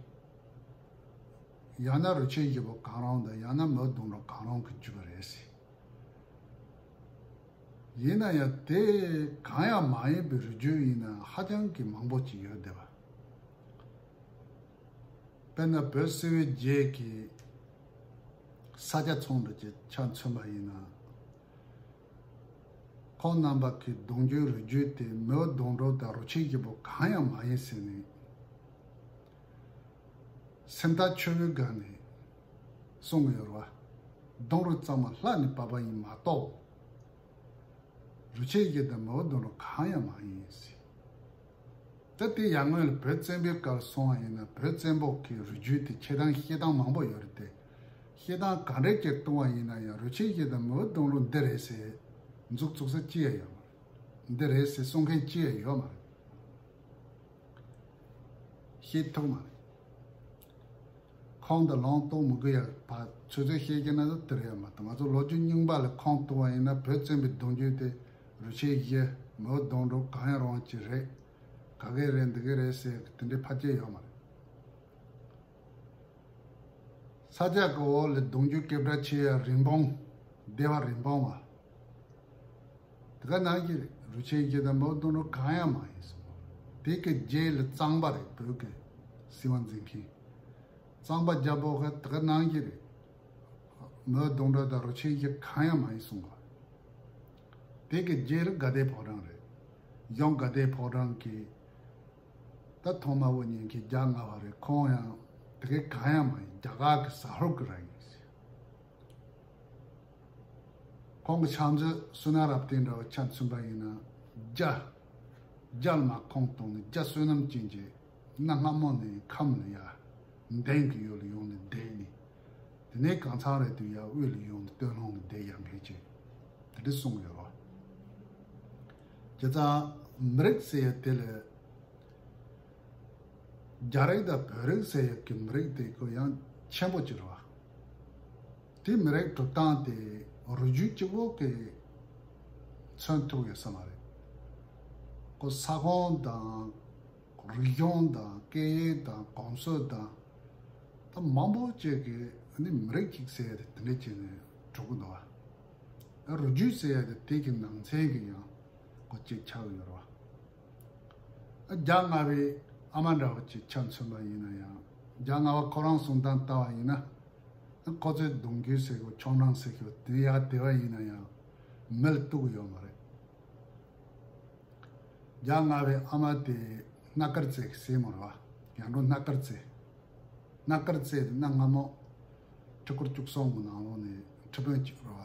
ཡང་ན་རུས་ཆེན་བཞི་པོ་གང་རུང་དང་ཡང་ན་མོ་ལྡོང་དྲུག་གང་རུང་གི་རྒྱུད་པ་རེད་ཟེར། ཡིན་ན་ཡང་དེ་གང་ཡང་མ་ཡིན་པའི་རུས་རྒྱུད་ཡིན་ན་ཧ་ཅང་གི་མང་པོ་ཅིག་ཡོད་བསྡད་པ། དཔེར་ན་བོད་སིལ་བུའི་རྗེས་ཀྱི་ས་སྐྱ་ཚང་འདྲ་ཅིག་ཆ་མཚོན་པ་ཡིན་ན། ཁོང་རྣམ་པ་གི་གདུང་རྒྱུད་རུས་རྒྱུད་དེ་མོ་ལྡོང་དྲུག་དང་རུས་ཆེན་བཞི་པོ་གང་ཡང་མ་ཡིན་ཟེར་ནས། སེམས་ཐག་ཆོད་པོའི་སྒང་ནས་གསུང་གི་ཡོད་རེད་བ། ལྡོང་རུས་གཙང་མ་ལྷ་ནས་བབས་པ་ཡིན་མ་གཏོགས། རུས་ཆེན་བཞི་དང་མོ་ལྡོང་དྲུག་གང་ཡང་མ་ཡིན་ཟེར། ད་དེ་ཡར་སྔོན་ལ་བོད་བཙན་པོའི་སྐབས་སོང་བ་ཡིན་ན། བོད་བཙན་པོ་གི་རུས་རྒྱུད་དེ་ཕྱེ་སྟངས་བཤད་སྟངས་མང་པོ་ཡོད་རེད་དེ། བཤད་སྟངས་ག་འདྲས་ཀྱིས་བཏུང་བ་ཡིན་ན་ཡང་རུས་ཆེན་བཞི་དང་མོ་ལྡོང་དྲུག་འདི་རེད་ཟེར་མཛུབ་བཙུགས་ས་ཅི་ཡང་ཡོད་མ་རེད། འདི་རེད་ཟེར་གསུང་མཁན་ཅི་ཡང་ཡོད་མ་རེད། བཤད་ཐུབ་མ་རེད། ཁུངས་དང་ལུང་གཏོང་མི་དགོས་ཡ་ཕར་ཚོད་ཚོད་བཤད་ཀྱི་ན་ད་དེ་རེད་ཡ་མ་གཏོགས། ང་ཚོ་ལོ་རྒྱུས་རྙིང་པ་ལ་ཁུངས་གཏུགས་པ་ཡིན་ན་བོད་བཙན་པོའི་གདུང་རྒྱུད་དེ་རུས་ཆེན་བཞི་མོ་ལྡོང་དྲུག་གང་ཡང་རུང་ཅིག་རེད། ག་གེ་རེད་འདི་གེ་རེད་ཟེར་དེ་འདྲའི་ཕལ་ཆེར་ཡོད་མ་རེད། ས་སྐྱ་གི་འོག་ལ་གདུང་རྒྱུད་སྐད་གྲགས་ཆེ་ཡ་རིན་སྤུངས། སྡེ་པ་རིན་སྤུངས་པ། དེ་ག་ནང་བཞིན་རེད། རུས་ཆེན་བཞི་དང་མོ་ལྡོང་དྲུག་གང་ཡང་མ་ཡིན་གསུངས། དེ་གི་རྗེས་ལ་གཙང་པ་རེད། བོད་ཀྱི་སྲིད་དབང་འཛིན་མཁན་གཙང་པ་རྒྱལ་པོ་ཁ་དེ་ག་ནང་བཞིན་རེད། མོ་ལྡོང་དྲུག་དང་རུས་ཆེན་བཞི་གང་ཡང་མ་ཡིན་གསུངས་པ། དེ་གི་རྗེས་ལ་དགའ་ལྡན་ཕོ་བྲང་རེད། གཞུང་དགའ་ལྡན་ཕོ་བྲང་གི་ད་ཐོག་མ་དབུ་བརྙེས་མཁན་རྒྱལ་བ་ལྔ་པ་རེད། ཁོང་ཡང་དེ་ག་གང་ཡང་མ་ཡིན། རྒྱ་གར་གྱི་ཟ་ཧོར་གྱི་ར་ཡིན། ཁོང་གི་ཕྱག་མཛོད་བསོད་ནམས་རབ་བརྟན་འདྲ་བོ་ཆ་མཚོན་པ་ཡིན་ན། རྒྱ། རྒྱ་ལ་མར་ཁུངས་གཏོང་ནས་རྒྱ་བསོད་ནམས་ཅན་གྱི་གནའ་སྔ་མོ་ནས་ཁམས་ལ་ཡ་འདན་གྱི་ཡུལ་ལ་ཡོང་ནས་བསྡད་ནས། དེ་ནས་གང་ཚང་རེད་དུས་ཡ་དབུས་ལ་ཡོང་ནས་སྟོད་ལུང་ལ་བསྡད་ཡ་མཁན་ཅིག་དེ་འདྲ་གསུངས་ཡོད་རེད། བྱས་ཙང་མི་རིགས་ཟེར་ཡ་དེ་ལ། རྒྱ་རིགས་དང་བོད་རིགས་ཟེར་ཡག་གི་མི་རིགས་དེ་ཁོ་ཡང་ཆེན་པོ་ཅིག་རེད་བ། དེ་མི་རིགས་གྲུབ་སྟངས་དེ་རུས་རྒྱུད་གཅིག་པོ་གི་ མཚོན་ཐུབ་ཡོད་ས་མ་རེད། ཁོ་ས་ཁོངས་དང་། རིག་གཞུང་དང་། སྐད་ཡིག་དང་། གོམས་སྲོལ་དང་། ད་མང་པོ་ཅིག་གི་ནི་མི་རིགས་གཅིག་ཟེར་ཡ་དེ་དེ་འདྲ་བྱས་ནས་འགྲོ་གི་འདུག་བ། རུས་རྒྱུད་ཟེར་ཡ་དེ་དེ་གི་ནང་ཚན་གི་ཡང་ཁོ་གཅིག་ཆགས་ཡོད་རེད་བ། རྒྱ་རྔ་བའི་ཨ་མ་འདྲ་བོ་ཅིག་ཆ་མཚོན་པ་ཡིན་ན་ཡང་། རྒྱ་རྔ་བ་ཁོ་རང་གསུང་སྟངས་ལྟ་བ་ཡིན་ན། ཁོ་ཚོའི་གདུང་རྒྱུད་ཟེར་གོ་ཁྱོང་རང་ཟེར་གོ་དེ་ཡ་དེ་བ་ཡིན་ན་ཡང་། མི་ལ་གཏུག་ཡོད་མ་རེད། རྒྱ་རྔ་བའི་ཨ་མ་དེ་སྣ་དཀར་རྩེ་གི་སྲས་མོ་རེད་བ། ཡར་འབྲོག་སྣ་དཀར་རྩེ། སྣ་དཀར་རྩེ་དེ་གནའ་སྔ་མོ། ཁྲི་སྐོར་བཅུ་གསུམ་གི་ནང་ལོགས་ནས་ཁྲི་དཔོན་གཅིག་རེད་བ།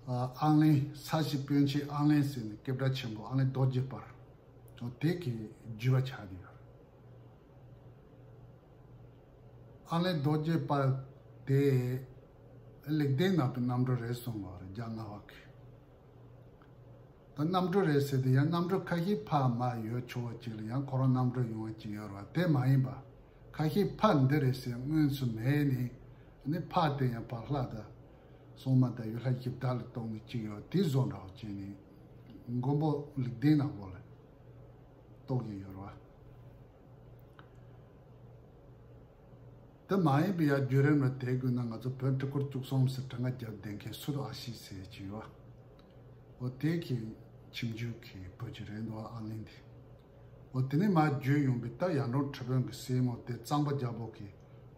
ཨ་ཨང་གླིང་ས་གཞི་དཔོན་ཆེན་ཨང་གླིང་ཟེར་ནས་སྐད་གྲགས་ཆེན་པོ་ཨང་གླིང་རྡོ་རྗེ་དཔལ། དེ་གི་བརྒྱུད་པ་ཆགས་བསྡད་ཡོད་རེད། ཨ་ལན་རྡོ་རྗེ་དཔལ་དེ་ལེགས་ལྡན་ནག་པོའི་རྣམ་གྲོལ་རེད་གསུངས་པ་རེད། རྒྱ་རྔ་བ་གི། ད་རྣམ་གྲོལ་རེད་ཟེར་དུས་ཡང་རྣམ་གྲོལ་ཁ་ཤས་ཕར་མར་ཡོད་ཆོག་པ་ཅིག་ལ་ཡང་ཁོ་རང་རྣམ་གྲོལ་ཡོང་བ་ཅིག་ཡོད་རེད་བ། དེ་མ་ཡིན་པ། ཁ་ཤས་ཕར་འདི་རེད་ཟེར་མངོན་སུམ་མེད་ནི། ནི་ཕར་དེ་ཡང་བར་ལྷ་དང་། སྲུང་མ་དང་ཡུལ་ལྷ་གཞི་བདག་ལ་གཏོགས་ནི་ཅིག་ཡོད་དེ་བཟོ་འདྲ་བ་བྱས་ནས། མགོན་པོ་ལེགས་ལྡན་ནག་པོ་ལ་གཏོགས་ཀྱི་ཡོད་རེད་བ། དེ་མ་ཡིན་པའི་ཡ་བརྒྱུད་རིམ་ལ་དེ་དགོས་ན་ང་ཚོ་བོད་ཁྲི་སྐོར་བཅུ་གསུམ་ཟེར་གྲངས་ཀ་རྒྱབ་བསྡད་མཁན་སུ་དང་ཨ་ཤི་ཟེར་གྱི་ཡོད། འོ་དེ་གི་ཁྱིམ་རྒྱུད་ཀྱི་བུ་ཅིག་རེད་འདུག་ཨ་གླིང་དེ། འོ་དེ་ནས་མར་བརྒྱུད་ཡོང་པའི་ད་ཡར་འབྲོག་ཁྲི་དཔོན་གྱི་སྲས་མོ་དེ་གཙང་པ་རྒྱལ་པོ་གིས་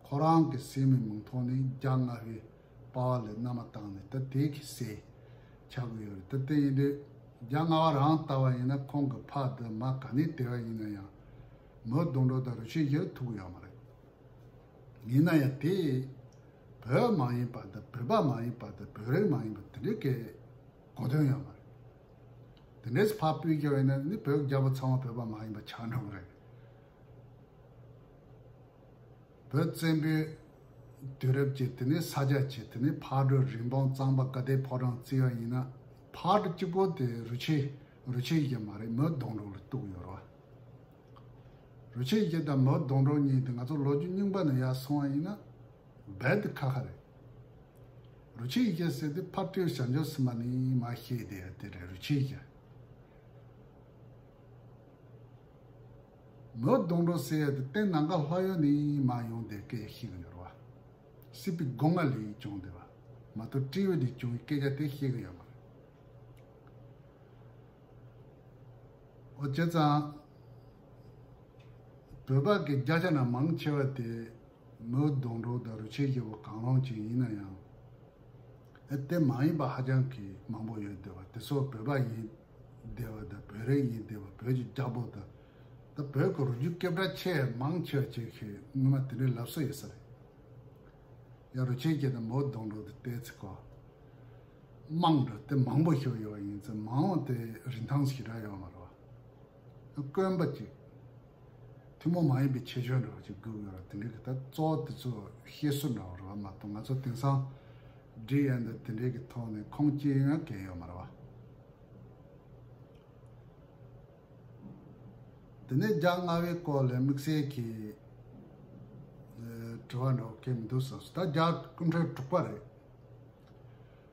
ཁོ་རང་གི་སྲས་མོའི་མིང་ཐོག་ནས་རྒྱ་རྔ་བའི་པ་ཕ་ལ་མནའ་མ་བཏང་ནས་ད་དེ་གི་སྲས་ཆགས་ཀྱི་ཡོད་རེད། ད་དེ་ཡིན་དུས་རྒྱ་རྔ་བ་རང་ལྟ་བ་ཡིན་ན་ཁོང་གི་ཕ་དང་མ་ག་ནས་དེ་བ་ཡིན་ན་ཡང་། མོན་གདོང་གྲོགས་དང་རུ་ཆེན་བཞི་ཐུག་ཡོད་མ་རེད། ཡིན་ན་ཡང་དེ་བོད་མ་ཡིན་པ་དང་བོད་པ་མ་ཡིན་པ་དང་བོད་རིགས་མ་ཡིན་པ་དེ་འདྲའི་གི་གོ་དོན་ཡོད་མ་རེད། དེ་འདྲས་ཕར་སྤོས་རྒྱག་པ་ཡིན་ན་ནི་བོད་རྒྱལ་པོ་ཚང་མ་བོད་པ་མ་ཡིན་པ་ཆགས་འགྲོ་གི་རེད། བོད་བཙན་པོའི་དུས་རབས་ཀྱི་དེ་ནས་ས་རྒྱ་ཆེ་དེ་ནས་ཕག་གྲུ་རིན་སྤུངས་གཙང་པ་དགའ་ལྡན་ཕོ་བྲང་བརྩིས་པ་ཡིན་ན་ཕག་གྲུ་གཅིག་པོ་དེ་རུ་ཆེན་རུ་ཆེན་བཞི་མ་རེད། མོན་གདོང་གྲོགས་ལ་གཏུག་ཡོད་རེད་བ། རུ་ཆེན་བཞི་དང་མོན་གདོང་གྲོགས་གཉིས་དེ་ང་ཚོ་ལོ་རྒྱུས་རྙིང་པ་ནས་ཡར་སོང་བ་ཡིན་ན་རྦད་དེ་ཁ་ཁ་རེད། རུ་ཆེན་བཞི་ཟེར་དེ་ཕག་གྲུའི་བྱང་ཆུབ་སེམས་དཔའ་ནས་མར་བཤད་བསྡད་ཡ་དེ་རེད། རུ་ཆེན་བཞི། མོན་གདོང་གྲོགས་ཟེར་ཡ་དེ་སྟེང་ནམ་མཁའ་ལྷ་ཡུལ་ནས་མར་ཡོང་བསྡད་སྐད་བཤད་གི་ཡོད་རེད་བ། སྲིད་པའི་སྒོ་ང་ལས་བྱུང་བསྡད་པ་མ་གཏོགས་སྤྲེའུ་ལས་བྱུང་བའི་སྐད་ཆ་དེ་བཤད་གི་ཡོད་མ་རེད། འོ་བྱས་ཙང་། བོད་པ་གི་བརྒྱ་ཆ་ནང་མང་ཆེ་བ་དེ་མོན་གདོང་གྲོགས་དང་རུ་ཆེན་བཞི་པོ་གང་རུང་ཅིག་ཡིན་ན་ཡང་། ཨེ་དེ་མ་ཡིན་པ་ཧ་ཅང་གི་མང་པོ་ཡོད་བསྡད་པ་དེ་ཚོ་བོད་པ་ཡིན་བསྡད་པ་དང་བོད་རིགས་ཡིན་བསྡད་པ་བོད་ཀྱི་རྒྱལ་པོ་དང་། ད་བོད་ཀྱི་རུ་རྒྱུད་སྐད་གྲགས་ཆེ་མང་ཆེ་བ་ཅིག་གིས་སྔོན་མ་དེ་འདྲའི་ལབ་སྲོལ་ཡོད་ས་རེད། ཡ་རུ་ཆེན་བཞི་དང་མོན་གདོང་གྲོགས་དེ་བལྟས་ཚེ་ཀོ། དམངས་འདྲ་དེ་མང་པོ་ཞིག་ཡོད་པ་ཡིན་ཙང་མང་བ་དེ་རིན་ཐང་ཞེ་དྲག་ཡོད་མ་རེད་བ། དཀོན་པ་ཅིག་ཐུན་མོང་མ་ཡིན་པའི་ཁྱད་ཆོས་འདྲ་བ་ཅིག་དགོས་ཡོད་རེད། དེ་འདྲའི་གི་ད་གཙོ་བོ་དེ་ཚོ་བཤད་སྲོལ་འདྲ་བ་རེད་བ་མ་གཏོགས་ང་ཚོ་དེང་སང་འབྲི་ཡ་འདི་དེ་འདྲའི་གི་ཐོག་ནས་ཁུངས་སྐྱེལ་ཡོང་ཡ་གང་ཡོད་མ་རེད་བ། དེ་ནས་རྒྱ་རྔ་བའི་སྐོར་ལ་དམིགས་བསལ་གྱི་ཨ་དྲི་བ་འདྲ་བ་གང་མི་འདུག་བསམ་སོང་། ད་རྒྱལ་སྐུ་ཕྲེང་དྲུག་པ་རེད།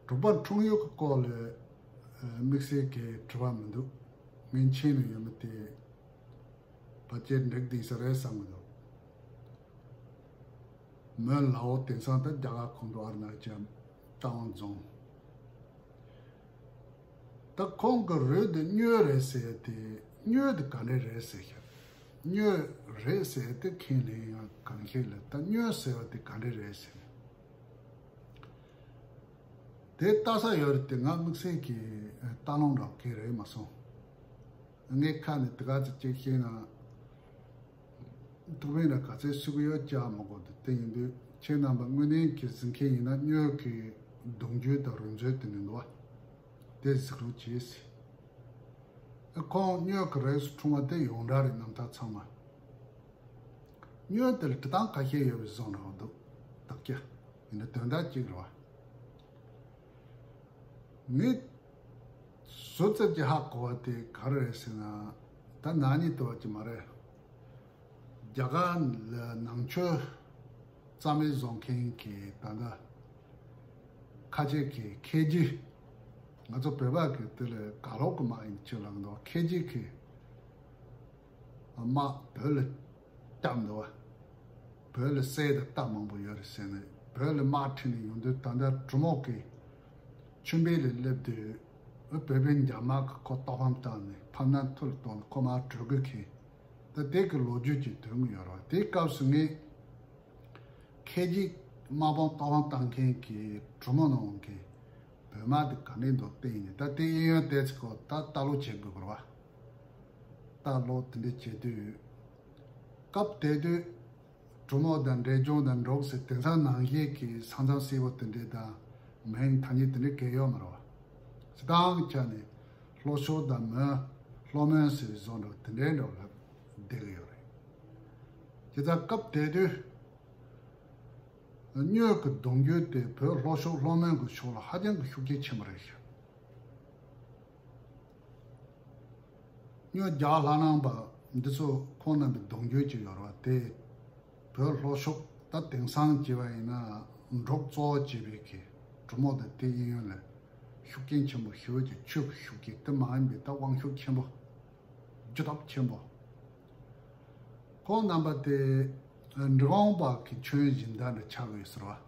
དྲུག་པ་འཁྲུངས་ཡུལ་གྱི་སྐོར་ལ་ཨ་དམིགས་བསལ་གྱི་དྲི་བ་མི་འདུག་ངས་མཁྱེན་ནས་ཡོད་མི་དེ་ཕལ་ཆེར་འགྲིག་བསྡད་ས་རེད་བསམ་གྱི་འདུག་མོན་ལའོ་དེང་སང་ད་རྒྱ་གར་ཁོངས་གཏོགས་ཨ་རུ་ན་ཅལ་རྟ་དབང་རྫོང་། ད་ཁོང་གི་རུས་དེ་གཉོས་རེད་ཟེར་ཏེ། གཉོས་དེ་ག་འདྲ་རེད་ཟེར་ཤག་གཉོས་རེད་ཟེར་ཏེ་ཁས་ལེན་ཡང་གང་ཤེས་ལ། ད་གཉོས་ཟེར་བ་དེ་ག་འདྲ་རེད་ཟེར་ནས་དེ་ལྟ་ས་ཡོད་རེད་དེ། ང་དམིགས་བསལ་གྱི་ལྟ་ལོང་འདྲ་བ་གང་རེད་མ་སོང་། ངའི་ཁ་ནས་དེ་ག་ཚོད་ཅིག་བཤད་ན། ཐུགས་ཕན་ལ་ག་ཚད་གསོས་ཀྱི་ཡོད་ཅག་མ་གོ་འདུག་དེ་ཡིན་དུས་ཁྱེད་རྣམ་པ་དངོས་གནས་ཀྱི་གཟིགས་མཁན་ཡིན་ན་གཉོས་ཀྱི་གདུང་རྒྱུད་དང་རུས་མཛོད་དེ་ནས་འདུག་བ། དེ་གཟིགས་རོགས་གྱིས། ཁོང་གཉོས་ཀྱི་རིགས་སུ་འཁྲུངས་པ་དེ་ཡོངས་གྲགས་རེད། རྣམ་ཐར་ཚང་མ། གཉོས་དེ་ལ་འབྲི་སྟངས་ཁ་ཤས་ཡོད་པའི་བཟོ་འདྲ་བ་འདུག་བདག་སྐྱ་ཡིན་ན་དོན་དག་གཅིག་རེད་བ། ངས་ཟུར་ཙམ་གྱི་ཧ་གོ་བ་དེ་ག་རེ་རེད་ཟེར་ན། ད་ནག་ཉེས་ལྟ་བ་ཅིག་མ་རེད། རྒྱ་གར་ལ་ནང་ཆོས་རྩ་མེད་བཟོ་མཁན་གྱི་ད་ལྟ་ ཁ་ཆེ་གི་ཁེ་ཇི། ང་ཚོ་བོད་པ་གི་དེ་ལ་ག་ལོག་གི་དམག་ཡིན་ཅིག་ལབ་འདུག་ཁེ་ཇི་གི་དམག་བོད་ལ་བཏང་འདུག་བ། བོད་ལ་གསེར་དང་རྟ་མང་པོ་ཡོད་རེད་ཟེར་ནས་བོད་ལ་དམག་ཁྲིད་ནས་ཡོང་དུས། ད་ལྟ་གྲུ་མོག་གི་ཆུ་འབིགས་ལ་སླེབས་དུས་བོད་པའི་འཇབ་དམག་གི་ཁོ་རྟོགས་ཕམ་བཏང་ནས་ཕམ་ན་ཐུར་གཏོང་ནས་ཁོ་མར་བྲོས་དགོས་ཁེལ། ད་དེ་གི་ལོ་རྒྱུས་ཅིག་ཐོན་གི་ཡོད་རེད་བ། དེའི་སྐབས་སུ་ངས་ཁེ་ཇི་དམག་དཔུང་རྟོགས་ཕམ་བཏང་མཁན་གྱི་གྲུ་མོ་ནང་གི་བོད་དམག་དེ་ག་འདྲས་འདུག་བལྟས་ནས། ད་དེ་གཡས་གཡོན་བལྟས་ཚེ་ཁོ་ད་ལྟ་ལོག་བྱེད་དགོས་པ་རེད་བ། ལྟ་ལོག་དེ་འདྲས་བྱེད་དུས། སྐབས་དེ་དུས་གྲུ་མོ་དང་འབྲས་ལྗོངས་དང་འབྲོག་ཟེར་དེང་སང་ནང་བཞིན་གྱི་ས་མཚམས་སེར་པོ་དེ་འདྲས་དང་མིང་ཐ་སྙད་དེ་འདྲས་གང་ཡོད་མ་རེད་བ། སྤྱིར་བཏང་གི་ཆ་ནས་ལྷོ་ཕྱོགས་དང་མོན་ལྷོ་མོན་ཟེར་བའི་བཟོ་འདྲ་དེ་འདྲས་འདྲ་བོ་ལ་བསྡད་ཀྱི་ཡོད་རེད། བྱས་ཙང་སྐབས་དེ་དུས་སྨྱོ་གི་གདུང་རྒྱུད་དེ་བོད་ལྷོ་ཕྱོགས་ལྷོ་མོན་གྱི་ཕྱོགས་ལ་ཧ་ཅང་གི་ཤུགས་རྐྱེན་ཆེན་པོ་རེད་ཤག་སྨྱོ་རྒྱ་ལྷ་ནང་པ་འདི་ཚོ་ཁོང་རྣམ་པའི་གདུང་རྒྱུད་ཅིག་ཡོད་རེད་བ། དེ་བོད་ལྷོ་ཕྱོགས་ད་དེང་སང་བྱས་པ་ཡིན་ན་འབྲོག་གཙོ་བོ་བྱས་པའི་གི་གྲུ་མོ་དང་དེ་གཡས་གཡོན་ལ་ཤུགས་རྐྱེན་ཆེན་པོ་ཞེ་པོ་ཅིག་ཆོས་ཀྱི་ཤུགས་རྐྱེན་དེ་མ་ཡིན་པའི་ད་དབང་ཤུགས་ཆེན་པོ། རྒྱུ་སྟོབས་ཆེན་པོ། ཁོང་རྣམ་པ་དེ་འབྲི་གུང་པ་གི་ཆོས་སྦྱིན་བདག་འདྲ་ཆགས་ཡོད་ཟེར་བ།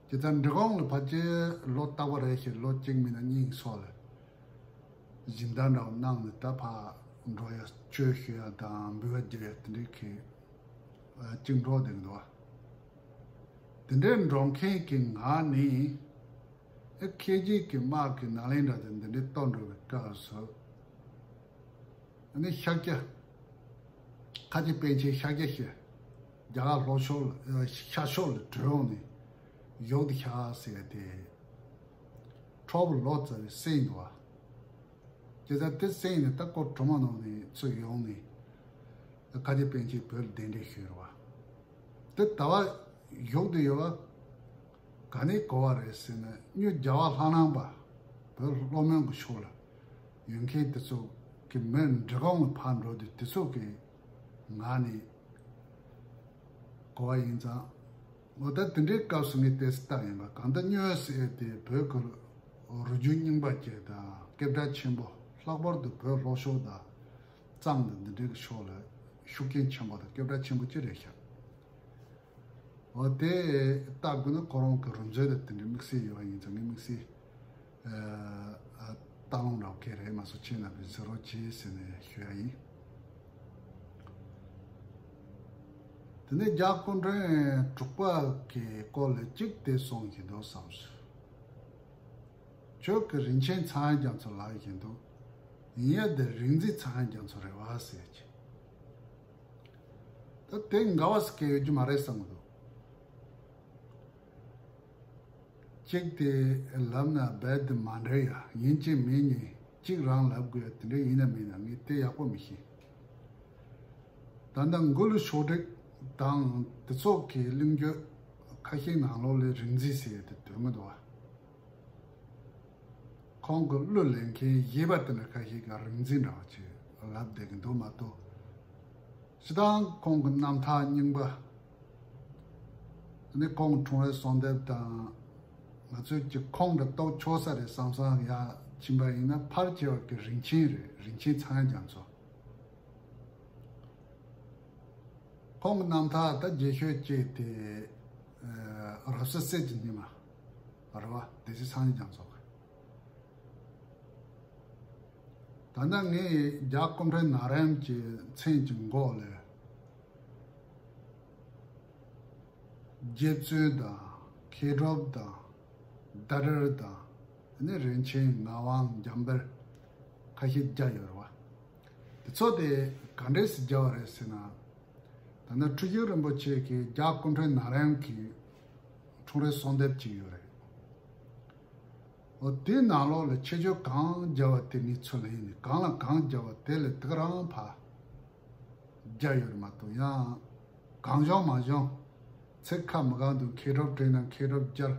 དེ་ལྟར་འབྲི་གུང་ལ་ཕལ་ཆེར་ལོ་རྟག་པ་རེ་བཞིན་ལོ་གཅིག་མིན་ན་གཉིས་སོགས་ལ་སྦྱིན་བདག་འདྲ་བོ་གནང་ནས་ད་ཕར་འགྲོ་ཡ་ཆོས་ཞུ་ཡ་དང་འབུལ་བ་རྒྱག་ཡ་དེ་འདྲའི་གི་གཅིག་འགྲོ་བསྡད་འདུག་བ། དེ་འདྲའི་འགྲོ་མཁན་གྱི་ངག་ནས་ཨེ་ཁེ་ཇི་གི་དམག་གི་ནཱ་ལེནྡྲ་དེ་འདི་འདྲའི་གཏོར་འགྲོ་བའི་སྐབས་སུ། ཨ་ནི་ཤཱཀྱ། ཁ་ཆེ་པཎ་ཆེན་ཤཱཀྱ་ཞེས་རྒྱ་གར་ལྷོ་ཕྱོགས་ལ་ཤར་ཕྱོགས་ལ་བྲོས་འོང་ནས་བཞུགས་ཏེ་ཤར་ཟེར་ཏེ། ཁྲོ་བོ་ལོ་ཙཱ་བའི་སྲས་འདུག་བ། དེ་ལྟར་དེ་སྲས་ནས་ད་ཁོ་གྲུ་མོ་ནང་ནས་ཚུར་ཡོང་ནས་ཁ་ཆེ་པཎ་ཆེན་བོད་ལ་གདན་འདྲེན་ཞུས་རེད་བ། དེ་ད་བར་བཞུགས་ཏེ་ཡོད་བ། ག་ནས་གོ་བ་རེད་ཟེར་ན་སྨྱོ་རྒྱ་བ་ལྷ་ནང་པ་བོད་ལྷོ་མོན་གྱི་ཕྱོགས་ལ་ཡོད་མཁན་དེ་ཚོ་གི་མི་འབྲི་གུང་ལ་ཕར་འགྲོ་དུས་དེ་ཚོ་གི་ངག་ནས་གོ་བ་ཡིན་ཙང་། འོ་ད་དེ་འདྲའི་སྐབས་སུ་ངས་ཏོག་ཙམ་བལྟས་ཡིན་པ། གང་ལྟར་སྨྱོ་ཟེར་དེ་བོད་ཀྱི་རུས་རྒྱུད་རྙིང་པ་ཅིག་དང་སྐད་གྲགས་ཆེན་པོ། ལྷག་པར་དུ་བོད་ལྷོ་ཕྱོགས་དང་གཙང་དང་འདི་འདྲའི་ཕྱོགས་ལ་ཤུགས་རྐྱེན་ཆེན་པོ་དང་སྐད་གྲགས་ཆེན་པོ་ཅིག་རེད་ཤག་འོ་དེ་ལྟ་དགོས་ན་ཁོ་རང་གི་རུས་མཛོད་དང་དེ་འདྲའི་དམིགས་བསལ་ཡོད་པ་ཡིན་ཙང་། ངས་དམིགས་བསལ་ཨ་ཨ་ལྟ་ལོང་འདྲ་བོ་གང་རེད་མ་གསུངས། ཁྱེད་རྣམ་པས་གཟིགས་རོགས་གྱིས་ཟེར་ནས་ཞུ་ཡ་ཡིན། དེ་ནས་རྒྱལ་པོ་སྐུ་ཕྲེང་དྲུག་པ་གི་སྐོར་ལ་གཅིག་དེ་གསུང་བཞིན་དུ་བསམ་སོང་། ཁྱོད་ཀྱིས་རིན་ཆེན་ཚངས་དབྱངས་རྒྱ་མཚོ་ལབ་བཞིན་དུ། ཡིན་ཡ་དེ་རིག་འཛིན་ཚངས་དབྱངས་རྒྱ་མཚོ་རེད་བ་ཟེར་གྱི། ད་དེ་འགལ་བ་ཟེར་མཁན་ཡོད་རྒྱུ་མ་རེད་བསམ་གི་འདུག་གཅིག་དེ་ལབ་ན་རྦད་དེ་མ་འགྲིག་ཡ། ཡིན་གཅིག་མིན་གཉིས་གཅིག་རང་ལབ་དགོས་ཡ་དེ་འདྲ་ཡིན་ན་མིན་ན་ངས་དེ་ཡག་པོ་མི་ཤེས། ད་ལྟ་མགུར་གླུ་ཕྱོགས་སྒྲིག་དང་དེ་ཚོ་གི་གླེང་བརྗོད་ཁ་ཤས་ནང་ལོགས་ལ་རིག་འཛིན་ཟེར་ཡ་དེ་འདོན་གི་འདུག་བ། ཁོང་གི་གླུ་ལེན་མཁན་གཞས་པ་དེ་འདྲ་ཁ་ཤས་ཀྱིས་རིག་འཛིན་འདྲ་བ་ཅིག་ལབ་བསྡད་ཀྱི་འདུག་མ་གཏོགས། སྤྱིར་བཏང་ཁོང་གི་རྣམ་ཐར་རྙིང་པ། ཨ་ནི་ཁོང་འཁྲུངས་རབས་གསོལ་འདེབས་དང་། ང་ཚོས་ཀྱི་ཁོང་འདྲ་རྟོགས་ཆོག་ས་རེད་བསམ་བསམ་ཡ་ཕྱིན་པ་ཡིན་ན་ཕལ་ཆེ་བ་གི་རིན་ཆེན་རེད། རིན་ཆེན་ཚངས་དབྱངས་རྒྱ་མཚོ། ཁོང་གི་རྣམ་ཐར་ད་རྒྱས་ཤོས་གཅིག་དེ་ཨ་རབ་གསལ་གསེར་གྱི་ཉི་མ་རེད་བ། སྡེ་སྲིད་སངས་རྒྱས་རྒྱ་མཚོ་གི། ད་ལྟ་ངས་རྒྱལ་པོ་སྐུ་ཕྲེང་ནཱ་རོ་པ་གི་མཚན་གྱི་འགོ་ལ་རྗེ་བཙུན་དང་མཁས་གྲུབ་དང་ཟླ་གྲོགས་དང་། ཨ་ནི་རིན་ཆེན་ངག་དབང་འཇམ་དཔལ་ཁ་ཤས་བརྒྱབ་ཡོད་རེད་བ། དེ་ཚོ་དེ་ག་འདྲས་སེ་བརྒྱབ་པ་རེད་ཟེར་ན། ད་ནི་ཁྲི་བྱང་རིན་པོ་ཆེ་གིས་རྒྱལ་པོ་སྐུ་ཕྲེང་ནཱ་རོ་པ་གི་འཁྲུངས་རབས་གསོལ་འདེབས་ཅིག་ཡོད་རེད། འོ་དེའི་ནང་ལོགས་ལ་ཁྱད་ཆོས་གང་བརྒྱབ་པ་དེ་ངས་ཚུར་ལེན་ནས། གང་ལ་གང་བརྒྱབ་པ་དེ་ལ་དེ་ག་རང་ཕར་བརྒྱབ་ཡོད་རེད་མ་གཏོགས། ཡང་གང་བྱུང་མ་བྱུང་། ཚིག་ཁ་མི་གང་དུ་མཁས་གྲུབ་བྲིས་ན་མཁས་གྲུབ་སྦྱར།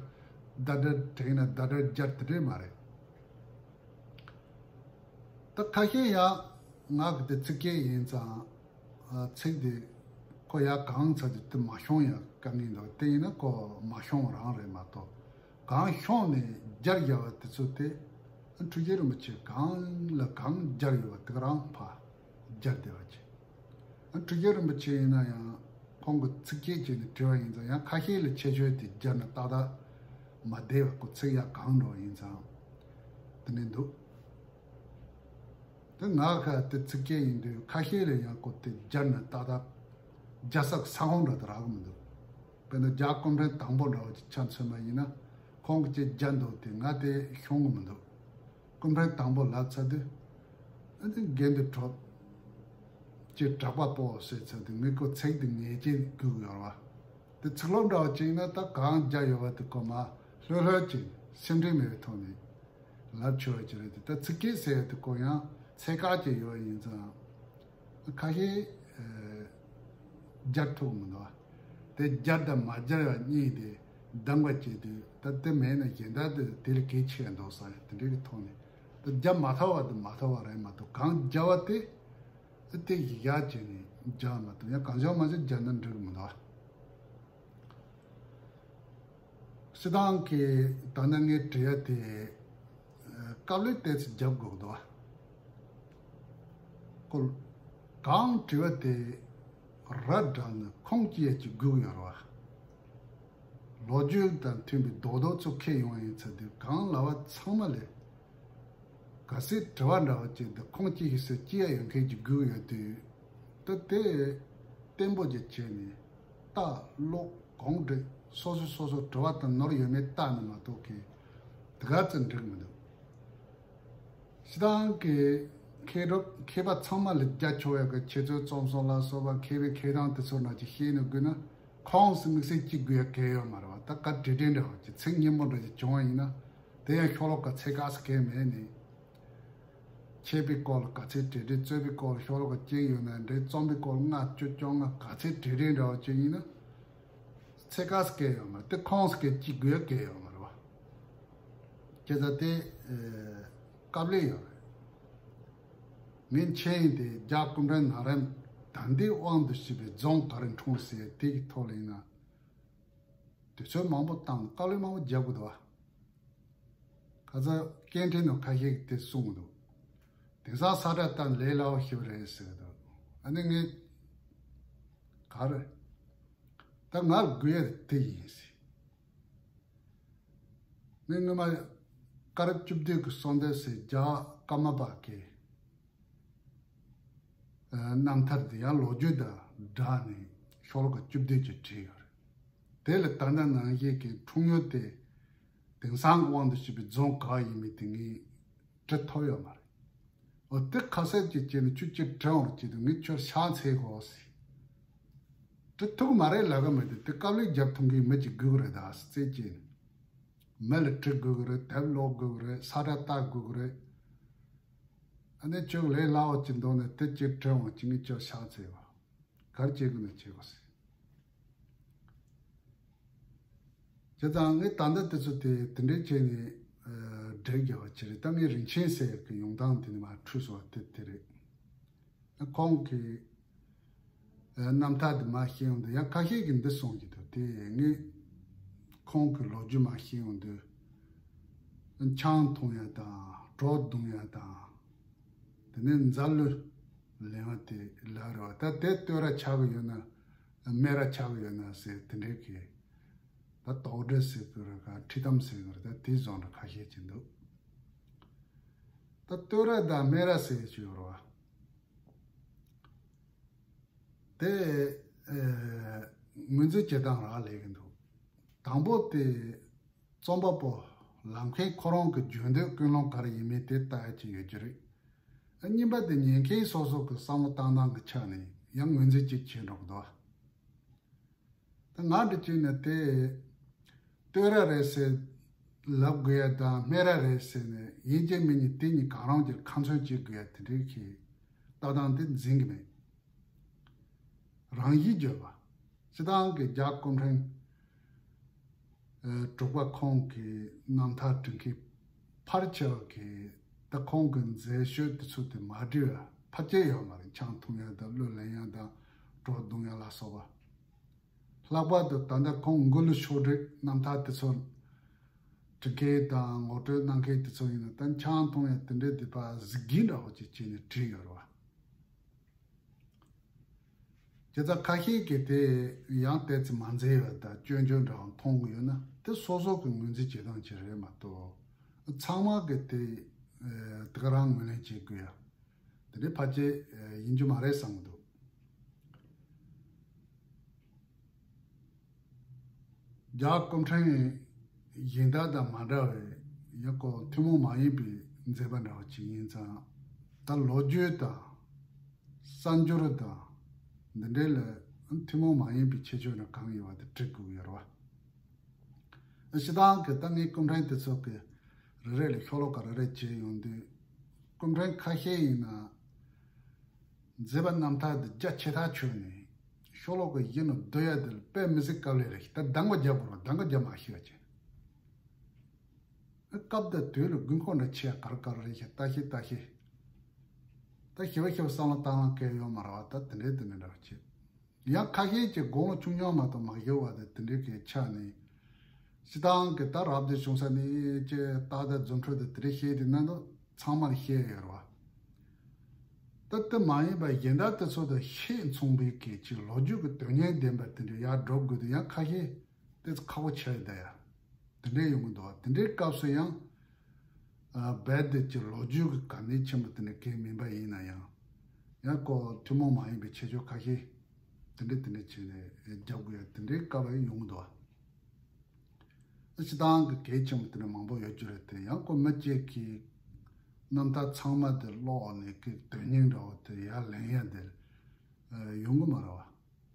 ཟླ་གྲོགས་བྲིས་ན་ཟླ་གྲོགས་སྦྱར། དེ་འདྲས་མ་རེད། ད་ཁ་ཤས་ཡང་ངག་གི་དེ་ཚིག་སྐད་ཡིན་ཙང་། ཨ་ཚིག་དེ་ཁོ་ཡར་གང་ཚར་དུས་དེ་མ་ཤོང་ཡ་དཀའ་ངལ་འདུག་དེ་ཡིན་ན་ཁོ་མ་ཤོང་བ་རང་རེད་མ་གཏོགས། གང་ཤོང་ནས་སྦྱར་བཞག་པ་དེ་ཚོ་དེ། ཨ། འཁྲུལ་རྒྱལ་རིན་པོ་ཆེ་གང་ལ་གང་སྦྱར་ཡོད་པ་དེ་ག་རང་ཕར་སྦྱར་བསྡད་པ་བྱས། ཨ། འཁྲུལ་རྒྱལ་རིན་པོ་ཆེ་ཡིན་ན་ཡང་ཁོང་གི་ཚིགས་བཅད་བྱས་ནས་བྲིས་པ་ཡིན་ཙང་། ཡང་ཁ་ཤས་ལ་ཁྱད་ཆོས་དེ་སྦྱར་ན་ཏག་ཏག་མ་བསྡད་པ། ཁོ་ཚིག་ཡག་གང་འགྲོ་ཡིན་ཙང་དེ་ནས་འདུག་དེ་ང་ཁ་དེ་ཚིགས་བཅད་ཡིན་དུས། ཁ་ཤས་ལ་ཡང་ཁོ་དེ་སྦྱར་ན་ཏག་ཏག་སྦྱར་ས་ས་ཁོངས་འདྲ་དེ་རག་གི་མི་འདུག་དཔེར་ན་རྒྱ་སྐུ་ཕྲེང་དང་པོ་འདྲ་བོ་ཅིག་ཆ་མཚོན་པ་ཡིན་ན། ཁོང་གིས་ཅིག་སྦྱར་འདུག་དེ་ང་དེ་ཤོང་གི་མི་འདུག་སྐུ་ཕྲེང་དང་པོ་ལབ་ཚར་དུས། ཨ། དེ་རྒན་དུ་གྲོགས་ཀྱི་གྲགས་པ་པོ་ཟེར་ཚར་དུས། ངས་ཁོ་ཚིག་དེ་ངེས་ཅན་དགོས་ཀྱི་ཡོད་རེད་བ། དེ་ཚིག་ལོག་འདྲ་བོ་ཅིག་ཡིན་ན་ད་གང་སྦྱར་ཡོད་པ་དེ་ཁོ་མར་ལྷོད་ལྷོད་ཅིག་སེམས་ཁྲལ་མེད་པའི་ཐོག་ནས་ལབ་ཆོག་པ་ཅིག་རེད་དེ། ད་ཚིགས་བཅད་ཟེར་ཡ་དེ་ཁོ་ཡང་ཚད་བཀག་ཅིག་ཡོད་ཡིན་ཙང་། ཁ་ཤས་ཨ་སྦྱར་ཐུབ་མི་འདུག་དེ་སྦྱར་དང་མ་སྦྱར་བ་གཉིས་དེ་གདམ་ག་བྱེད་དུས། ད་དེ་མེད་ན་གཞན་དག་དེ་དེ་ལས་གལ་ཆེ་བ་འདུག་བསམ་ཡ་དེ་འདྲའི་གི་ཐོག་ནས། ད་སྦྱར་མ་ཐུབ་པ་དེ་མ་ཐུབ་པ་རེད་མ་གཏོགས། གང་སྦྱར་བ་དེ་དེ་ཡིག་ཡག་བྱས་ནས་སྦྱར་མ་གཏོགས། ཡང་གང་བྱུང་མང་བྱུང་སྦྱར་ན་འགྲིག་གི་མི་འདུག་སྤྱིར་བཏང་གི་ད་ནང་ངས་བྲིས་ཡ་དེ། ཨ། དཀའ་ལས་ཏོག་ཙམ་རྒྱབ་དགོས་འདུག་ཁོ་གང་བྲིས་པ་དེ་ར་འདྲ་ནི་ཁུངས་སྐྱེལ་ཡ་ཅིག་དགོས་ཡོད་རེད་བ། ལོ་རྒྱུས་དང་མཐུན་པའི་རྡོག་རྡོག་ཚོ་འཁྱེར་ཡོང་ཡིན་ཚེ། དེ་གང་ལབ་པ་ཚང་མ་ལས། གལ་སྲིད་དྲི་བ་འདྲ་བོ་ཅིག་དེ་ཁུངས་སྐྱེལ་ཞིག་ཟེར་སྐྱེལ་ཡ་ཡོད་མཁན་ཅིག་དགོས་ཡོད་དུས། ད་དེ་བརྟན་པོ་ཅིག་བྱས་ནས་ལྟ་ཀློག་གང་འགྲིག་སོ་སོ་སོ་སོ་དྲི་བ་དང་ནོར་ཡོད་མེད་ལྟ་ན་མ་གཏོགས་གི་དེ་ག་ཚོད་འགྲིག་མི་འདུག་སྤྱིར་བཏང་གི་མཁས་གྲུབ་མཁས་པ་ཚང་མ་ལ་རྒྱ་ཆེ་བའི་གི་འཆད་རྩོད་རྩོམ་གསུམ་ལ་སོགས་པ་མཁས་པའི་མཁས་དབང་དེ་ཚོ་ནང་ཅིག་ཤེས་ནས་དགོས་ན། ཁོངས་སུ་དམིགས་བསལ་གཅིག་དགོས་ཡ་གལ་ཡོད་མ་རེད་བ། ད་ག་བྲིས་བྲིས་འདྲ་བོ་ཅིག་ཚིག་སྙན་པོ་འདྲ་ཅིག་བྱུང་བ་ཡིན་ན། དེ་ཡང་ཤོ་ལོ་ཀ་ཚད་བཀག་ས་གང་མེད་ནས། འཆད་པའི་སྐོར་ལ་ག་ཚད་བྲིས་བྲིས། རྩོད་པའི་སྐོར་ལ་ཤོ་ལོ་ཀ་གཅིག་ཡོད་ན་འགྲིག་རྩོམ་པའི་སྐོར་ལ་ལྔ་བཅུ་བཅོ་ལྔ་ག་ཚད་བྲིས་བྲིས་འདྲ་བོ་ཅིག་ཡིན་ན། ཚད་བཀག་ས་གང་ཡོད་མ་རེད། དེ་ཁོངས་སུ་གཅིག་དགོས་ཡ་གལ་ཡོད་མ་རེད་བ། བྱས་ཙང་དེ་ཨ་དཀའ་ལས་ཡོད་རེད། ངས་མཁྱེན་ཡིན་ཏེ། རྒྱ་སྐུ་ཕྲེང་ན་རིམ་དམ་ལྡན་དབང་དུ་བྱས་པའི་རྫོང་ག་རེ་འཁྲུངས་ཟེར་དེ་གི་ཐོག་ལ་ཡིན་ན། དུས་ཚོད་མང་པོ་བཏང་། དཀའ་ལས་མང་པོ་རྒྱབ་དགོས་འདུག་བ། ཁ་སང་སྐད་འཕྲིན་ནང་ཁ་ཤས་ཀྱིས་དེ་གསུངས་འདུག་དེང་སང་ས་བཀྲ་བཏང་ལས་སླ་བོ་ཞིག་རེད་ཟེར་འདུག་ཨ་ནི་ངས་ག་རེ། ད་ང་དགོས་ཡ་དེ་ཡིན་ཟེར། ངས་སྔོན་མ་དཀར་བཅུ་བདུན་གྱི་གསོལ་འདེབས་ཟེར་རྒྱ་ཀརྨ་པ་གི་རྣམ་ཐར་དེ་ཡང་ལོ་རྒྱུས་དང་སྦྲགས་ནས་ཤོ་ལོ་ཀ་བཅུ་བདུན་ཅིག་བྲིས་ཡོད་རེད། དེ་ལ་ད་ལྟ་ནང་བཞིན་གྱི་འཁྲུངས་ཡུལ་དེ་དེང་སང་དབང་དུ་བྱས་པའི་རྫོང་ག་ཡིན་མིན་དེ་ངས་འབྲི་ཐུབ་ཡོད་མ་རེད། འོ་དེ་ཁ་གསལ་ཅིག་བྱས་ནས་ཁྱོད་ཀྱིས་བྲི་འོང་ཅིག་དང་། ངས་ཁྱོད་ཕྱག་འཚལ་གོ་ཟེར། འབྲི་ཐུབ་ཀྱི་མ་རེད་ལབ་གི་མི་འདུག་དེ་དཀའ་ལས་རྒྱབ་ཐུབ་མཁན་མི་ཅིག་དགོས་ཀྱི་རེད། ད་རྩེད་ཅིག་མི་ལ་འབྲི་དགོས་ཀྱི་རེད། དེབ་ཀློག་དགོས་ཀྱི་རེད། ས་བཀྲ་ལྟ་དགོས་ཀྱི་རེད། ཨ་ནི་ཁྱོད་ལས་སླ་བོ་ཅིག་འདོད་ནས་དེ་ཅིག་བྲི་འོང་ཅིག་ངས་ཁྱོད་ཕྱག་འཚལ་བ། ག་རེ་བྱེད་དགོས་ན་བྱེད་དགོས་ཟེར། བྱས་ཙང་ངས་ད་ལྟ་དེ་ཚོ་དེ་དེ་འདྲའི་བྱས་ནས་ཨ་བསྒྲིགས་བཞག་པ་ཅིག་རེད། ད་ངས་རིན་ཆེན་ཟེར་གི་ཡོང་སྟངས་དེ་ནས་མར་འཁྲུལ་སོང་བ་དེ་དེ་རེད། ཁོང་གི་ཨ་རྣམ་ཐར་དེ་མར་ཤེས་ཡོང་དུས། ཡང་ཁ་ཤས་ཀྱིས་འདི་གསུང་གི་འདུག་དེ་ངས་ཁོང་གི་ལོ་རྒྱུས་མར་ཤེས་ཡོང་དུས། ཆང་འཐུང་ཡ་དང་གྲོ་བརྡུང་ཡ་དང་། དེ་ནས་འཛའ་ལུས་ལེན་པ་དེ་ལ་རེད་བ། ད་དེ་བསྟོད་ར་ཆགས་ཀྱི་ཡོད་ན་སྨད་ར་ཆགས་ཀྱི་ཡོད་ན་ཟེར་དེ་འདྲའི་གི། ད་དོགས་འདྲི་ཟེར་དགོས་རེད་ག་ཁྲིད་གཏམ་ཟེར་དགོས་རེད། ད་དེ་བཟོ་འདྲ་ཁ་ཤས་ཅིག་འདུག་ད་བསྟོད་ར་དང་སྨད་ར་ཟེར་ཅིག་ཡོད་རེད་བ། དེ་ཨ་ངོས་འཛིན་བྱེད་སྟངས་རག་ལས་ཀྱི་འདུག་དང་པོ་དེ་རྩོམ་པ་པོ་ལམ་མཁན་ཁོ་རང་གི་རྒྱུན་སྡོད་ཀུན་སློང་ག་རེ་ཡིན་མིན་དེ་ལྟ་ཡ་ཅིག་ཡོད་ཀྱི་རེད། ཨ་གཉིས་པ་དེ་ཉན་མཁན་སོ་སོ་གི་བསམ་བློ་བཏང་སྟངས་ཀྱི་ཆ་ནས་ཡང་ངོས་འཛིན་ཅིག་བྱེད་འགྲོ་གི་འདུག་ད་ང་འདྲ་བྱས་ན་དེ་བསྟོད་ར་རེད་ཟེར་ལབ་དགོས་ཡ་དང་སྨད་ར་རེད་ཟེར་ནས་ཡིན་གཅིག་མིན་གཅིག་དེ་གཉིས་གང་རུང་གི་ཁ་མཚོན་བྱེད་དགོས་ཡ་དེ་འདྲའི་གི་ལྟ་སྟངས་དེ་འཛིན་གི་མེད། རང་བཞིན་བརྗོད་པ། སྤྱིར་བཏང་གི་རྒྱ་སྐུ་ཕྲེང་ཨ་དྲུག་པ་ཁོང་གི་རྣམ་ཐར་འབྲི་མཁན་ཕལ་ཆེ་བ་གིས་ད་ཁོང་གི་མཛད་སྤྱོད་དེ་ཚོ་དེ་མ་འགྲིག་པ་ཕལ་ཆེར་ཡོད་མ་རེད། ཆང་འཐུང་ཡ་དང་གླུ་ལེན་ཡ་དང་གྲོ་བརྡུང་ཡ་ལ་སོགས་པ། ལྷག་པར་དུ་ད་ལྟ་ཁོང་མགུར་གླུ་ཕྱོགས་སྒྲིག་རྣམ་ཐར་དེ་ཚོ་ འབྲི་མཁན་དང་ངོ་སྤྲོད་གནང་མཁན་དེ་ཚོ་ཡིན་ན་ད་ཆང་འཐུང་ཡ་དེ་འདྲའི་དེ་ཕར་གཟིགས་རྒྱུ་འདྲ་བོ་ཅིག་བྱས་ནས་བྲིས་ཡོད་རེད་བ། བྱས་ཙང་ཁ་ཤས་ཀྱིས་དེ་ཡང་ཏོག་ཙམ་མ་མཛེས་པ་དང་སྐྱོན་སྐྱོན་འདྲ་བ་མཐོང་གི་ཡོད་ན་དེ་སོ་སོ་གི་ངོས་འཛིན་བྱེད་སྟངས་ཅིག་རེད་མ་གཏོགས། ཚང་མ་གིས་དེ་དེ་ག་རང་ངོས་ལེན་བྱེད་དགོས་ཡ་དེ་འདྲའི་ཕལ་ཆེར་ཡིན་རྒྱུ་མ་རེད་བསམ་གྱི་འདུག་རྒྱ་སྐུ་ཕྲེང་གཞན་དག་དང་མ་འདྲ་བའི་ཡང་ཁོ་ཐུན་མོང་མ་ཡིན་པའི་མཛད་པ་འདྲ་བ་ཅིག་ཡིན་ཙང་། ད་ལོ་རྒྱུས་དང་གསར་འགྱུར་དང་འདི་འདྲའི་ལ་ཐུན་མོང་མ་ཡིན་པའི་ཁྱད་ཆོས་ནི་གང་ཡོད་པ་དེ་འབྲི་དགོས་ཀྱི་ཡོད་རེད་བ། སྤྱིར་བཏང་གི་ད་ངའི་སྐུ་ཕྲེང་དེ་ཚོ་གི་རེ་རེ་ལ་ཤོ་ལོ་ཀ་རེ་རེ་བྱས་ཡོང་དུས། སྐུ་ཕྲེང་ཁ་ཤས་ཡིན་ན། མཛད་པ་རྣམ་ཐར་འདི་རྒྱ་ཆེ་ཐག་ཆོད་ནས་ཤོ་ལོ་ཀ་བཞི་ནས་བསྡུ་ཡ་དེ་ལ་དཔེ་མི་སྲིད་དཀའ་ལས་རེད། ད་གདམ་ག་རྒྱག་དགོས་རེད། གདམ་ག་རྒྱག་མ་ཤེས་པ་ཅན། སྐབས་དང་དུས་ལ་དགོས་མཁོ་འདྲ་ཆེ་ཡ་ག་རེ་ག་རེ་རེད་ཤག་ལྟ་ཤེས་ལྟ་ཤེས། ད་ཞིབ་པ་ཞིབ་པ་བསམ་བློ་བཏང་ལ་སྐལ་ཡོད་མ་རེད་བ། ད་དེ་འདྲའི་དེ་འདྲ་འདྲ་བ་བྱེད། ཡང་ཁ་ཤས་ཀྱིས་དགུང་ལོ་ཆུང་ཆུང་མ་གཏོགས་མ་ཤོར་བ་དེ་དེ་འདྲའི་གི་ཆ་ནས། སྤྱིར་བཏང་གི་ད་རབ་ཏུ་བྱུང་ས་ནས་ཅེས་རྟགས་དང་རྫུ་འཕྲུལ་དང་དེ་འདྲའི་བཤད་དེ་ན་ད་ཚང་མར་བཤད་ཡོད་རེད་བ། ད་དེ་མ་ཡིན་པ་གཞན་དག་དེ་ཚོ་དང་ཤས་མཚུངས་པའི་གི་ཅིག་ལོ་རྒྱུས་ཀྱི་དོན་སྙིང་ལྡན་པ་དེ་འདྲ་ཡར་སྒྲུབ་དགོས་དུས་ཡང་ཁ་ཤས་དེ་ཚོ་ཁག་པོ་ཆགས་ཡོད་ད་ཡ། དེ་འདྲའི་ཡོང་གི་འདུག་བ། དེ་འདྲའི་སྐབས་སུ་ཡང་། རྦད་དེ་ཀྱི་ལོ་རྒྱུས་ཀྱི་གལ་གནད་ཆེན་པོ་དེ་འདྲ་གང་མིན་པ་ཡིན་ན་ཡང་། ཡང་ཁོ་ཐུན་མོང་མ་ཡིན་པའི་ཁྱད་ཆོས་ཁ་ཤས་དེ་འདྲ་དེ་འདྲ་བྱས་ནས་རྒྱབ་དགོས་ཡ་དེ་འདྲའི་སྐབས་ཡང་ཡོང་གི་འདུག་བ། སྤྱིར་བཏང་གི་གལ་ཆེན་པོ་དེ་འདྲ་མང་པོ་ཡོད་རྒྱུ་རེད་དེ། ཡང་ཁོ་མི་གཅིག་གིས་རྣམ་ཐར་ཚང་མ་དེ་ཀློག་ནས་ཀྱི་དོན་སྙིང་འདྲ་བོ་དེ་ཡར་ལེན་ཡ་དེ་ཡོང་གི་མ་རེད་བ།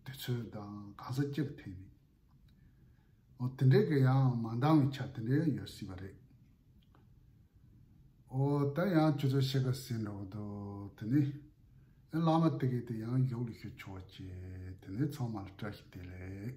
དུས་ཚོད་དང་གང་ས་ཅིག་གི་ཐད་ནས། འོ་དེ་འདྲའི་གི་ཡང་མ་འདང་བའི་ཆ་དེ་འདྲའི་ཡོད་སྲིད་པ་རེད། འོ་ད་ཡང་ཁྱོད་ཚོ་ཤེས་ཀ་ཟིན་འགྲོ་གི་འདུག་དེ་ནས་བླ་མ་དེ་གིས་དེ་ཡང་བཞུགས་ལ་ཞུ་ཆོག་ཅེས་དེ་ནས་ཚང་མ་ལ་བཀྲ་ཤིས་བདེ་ལེགས།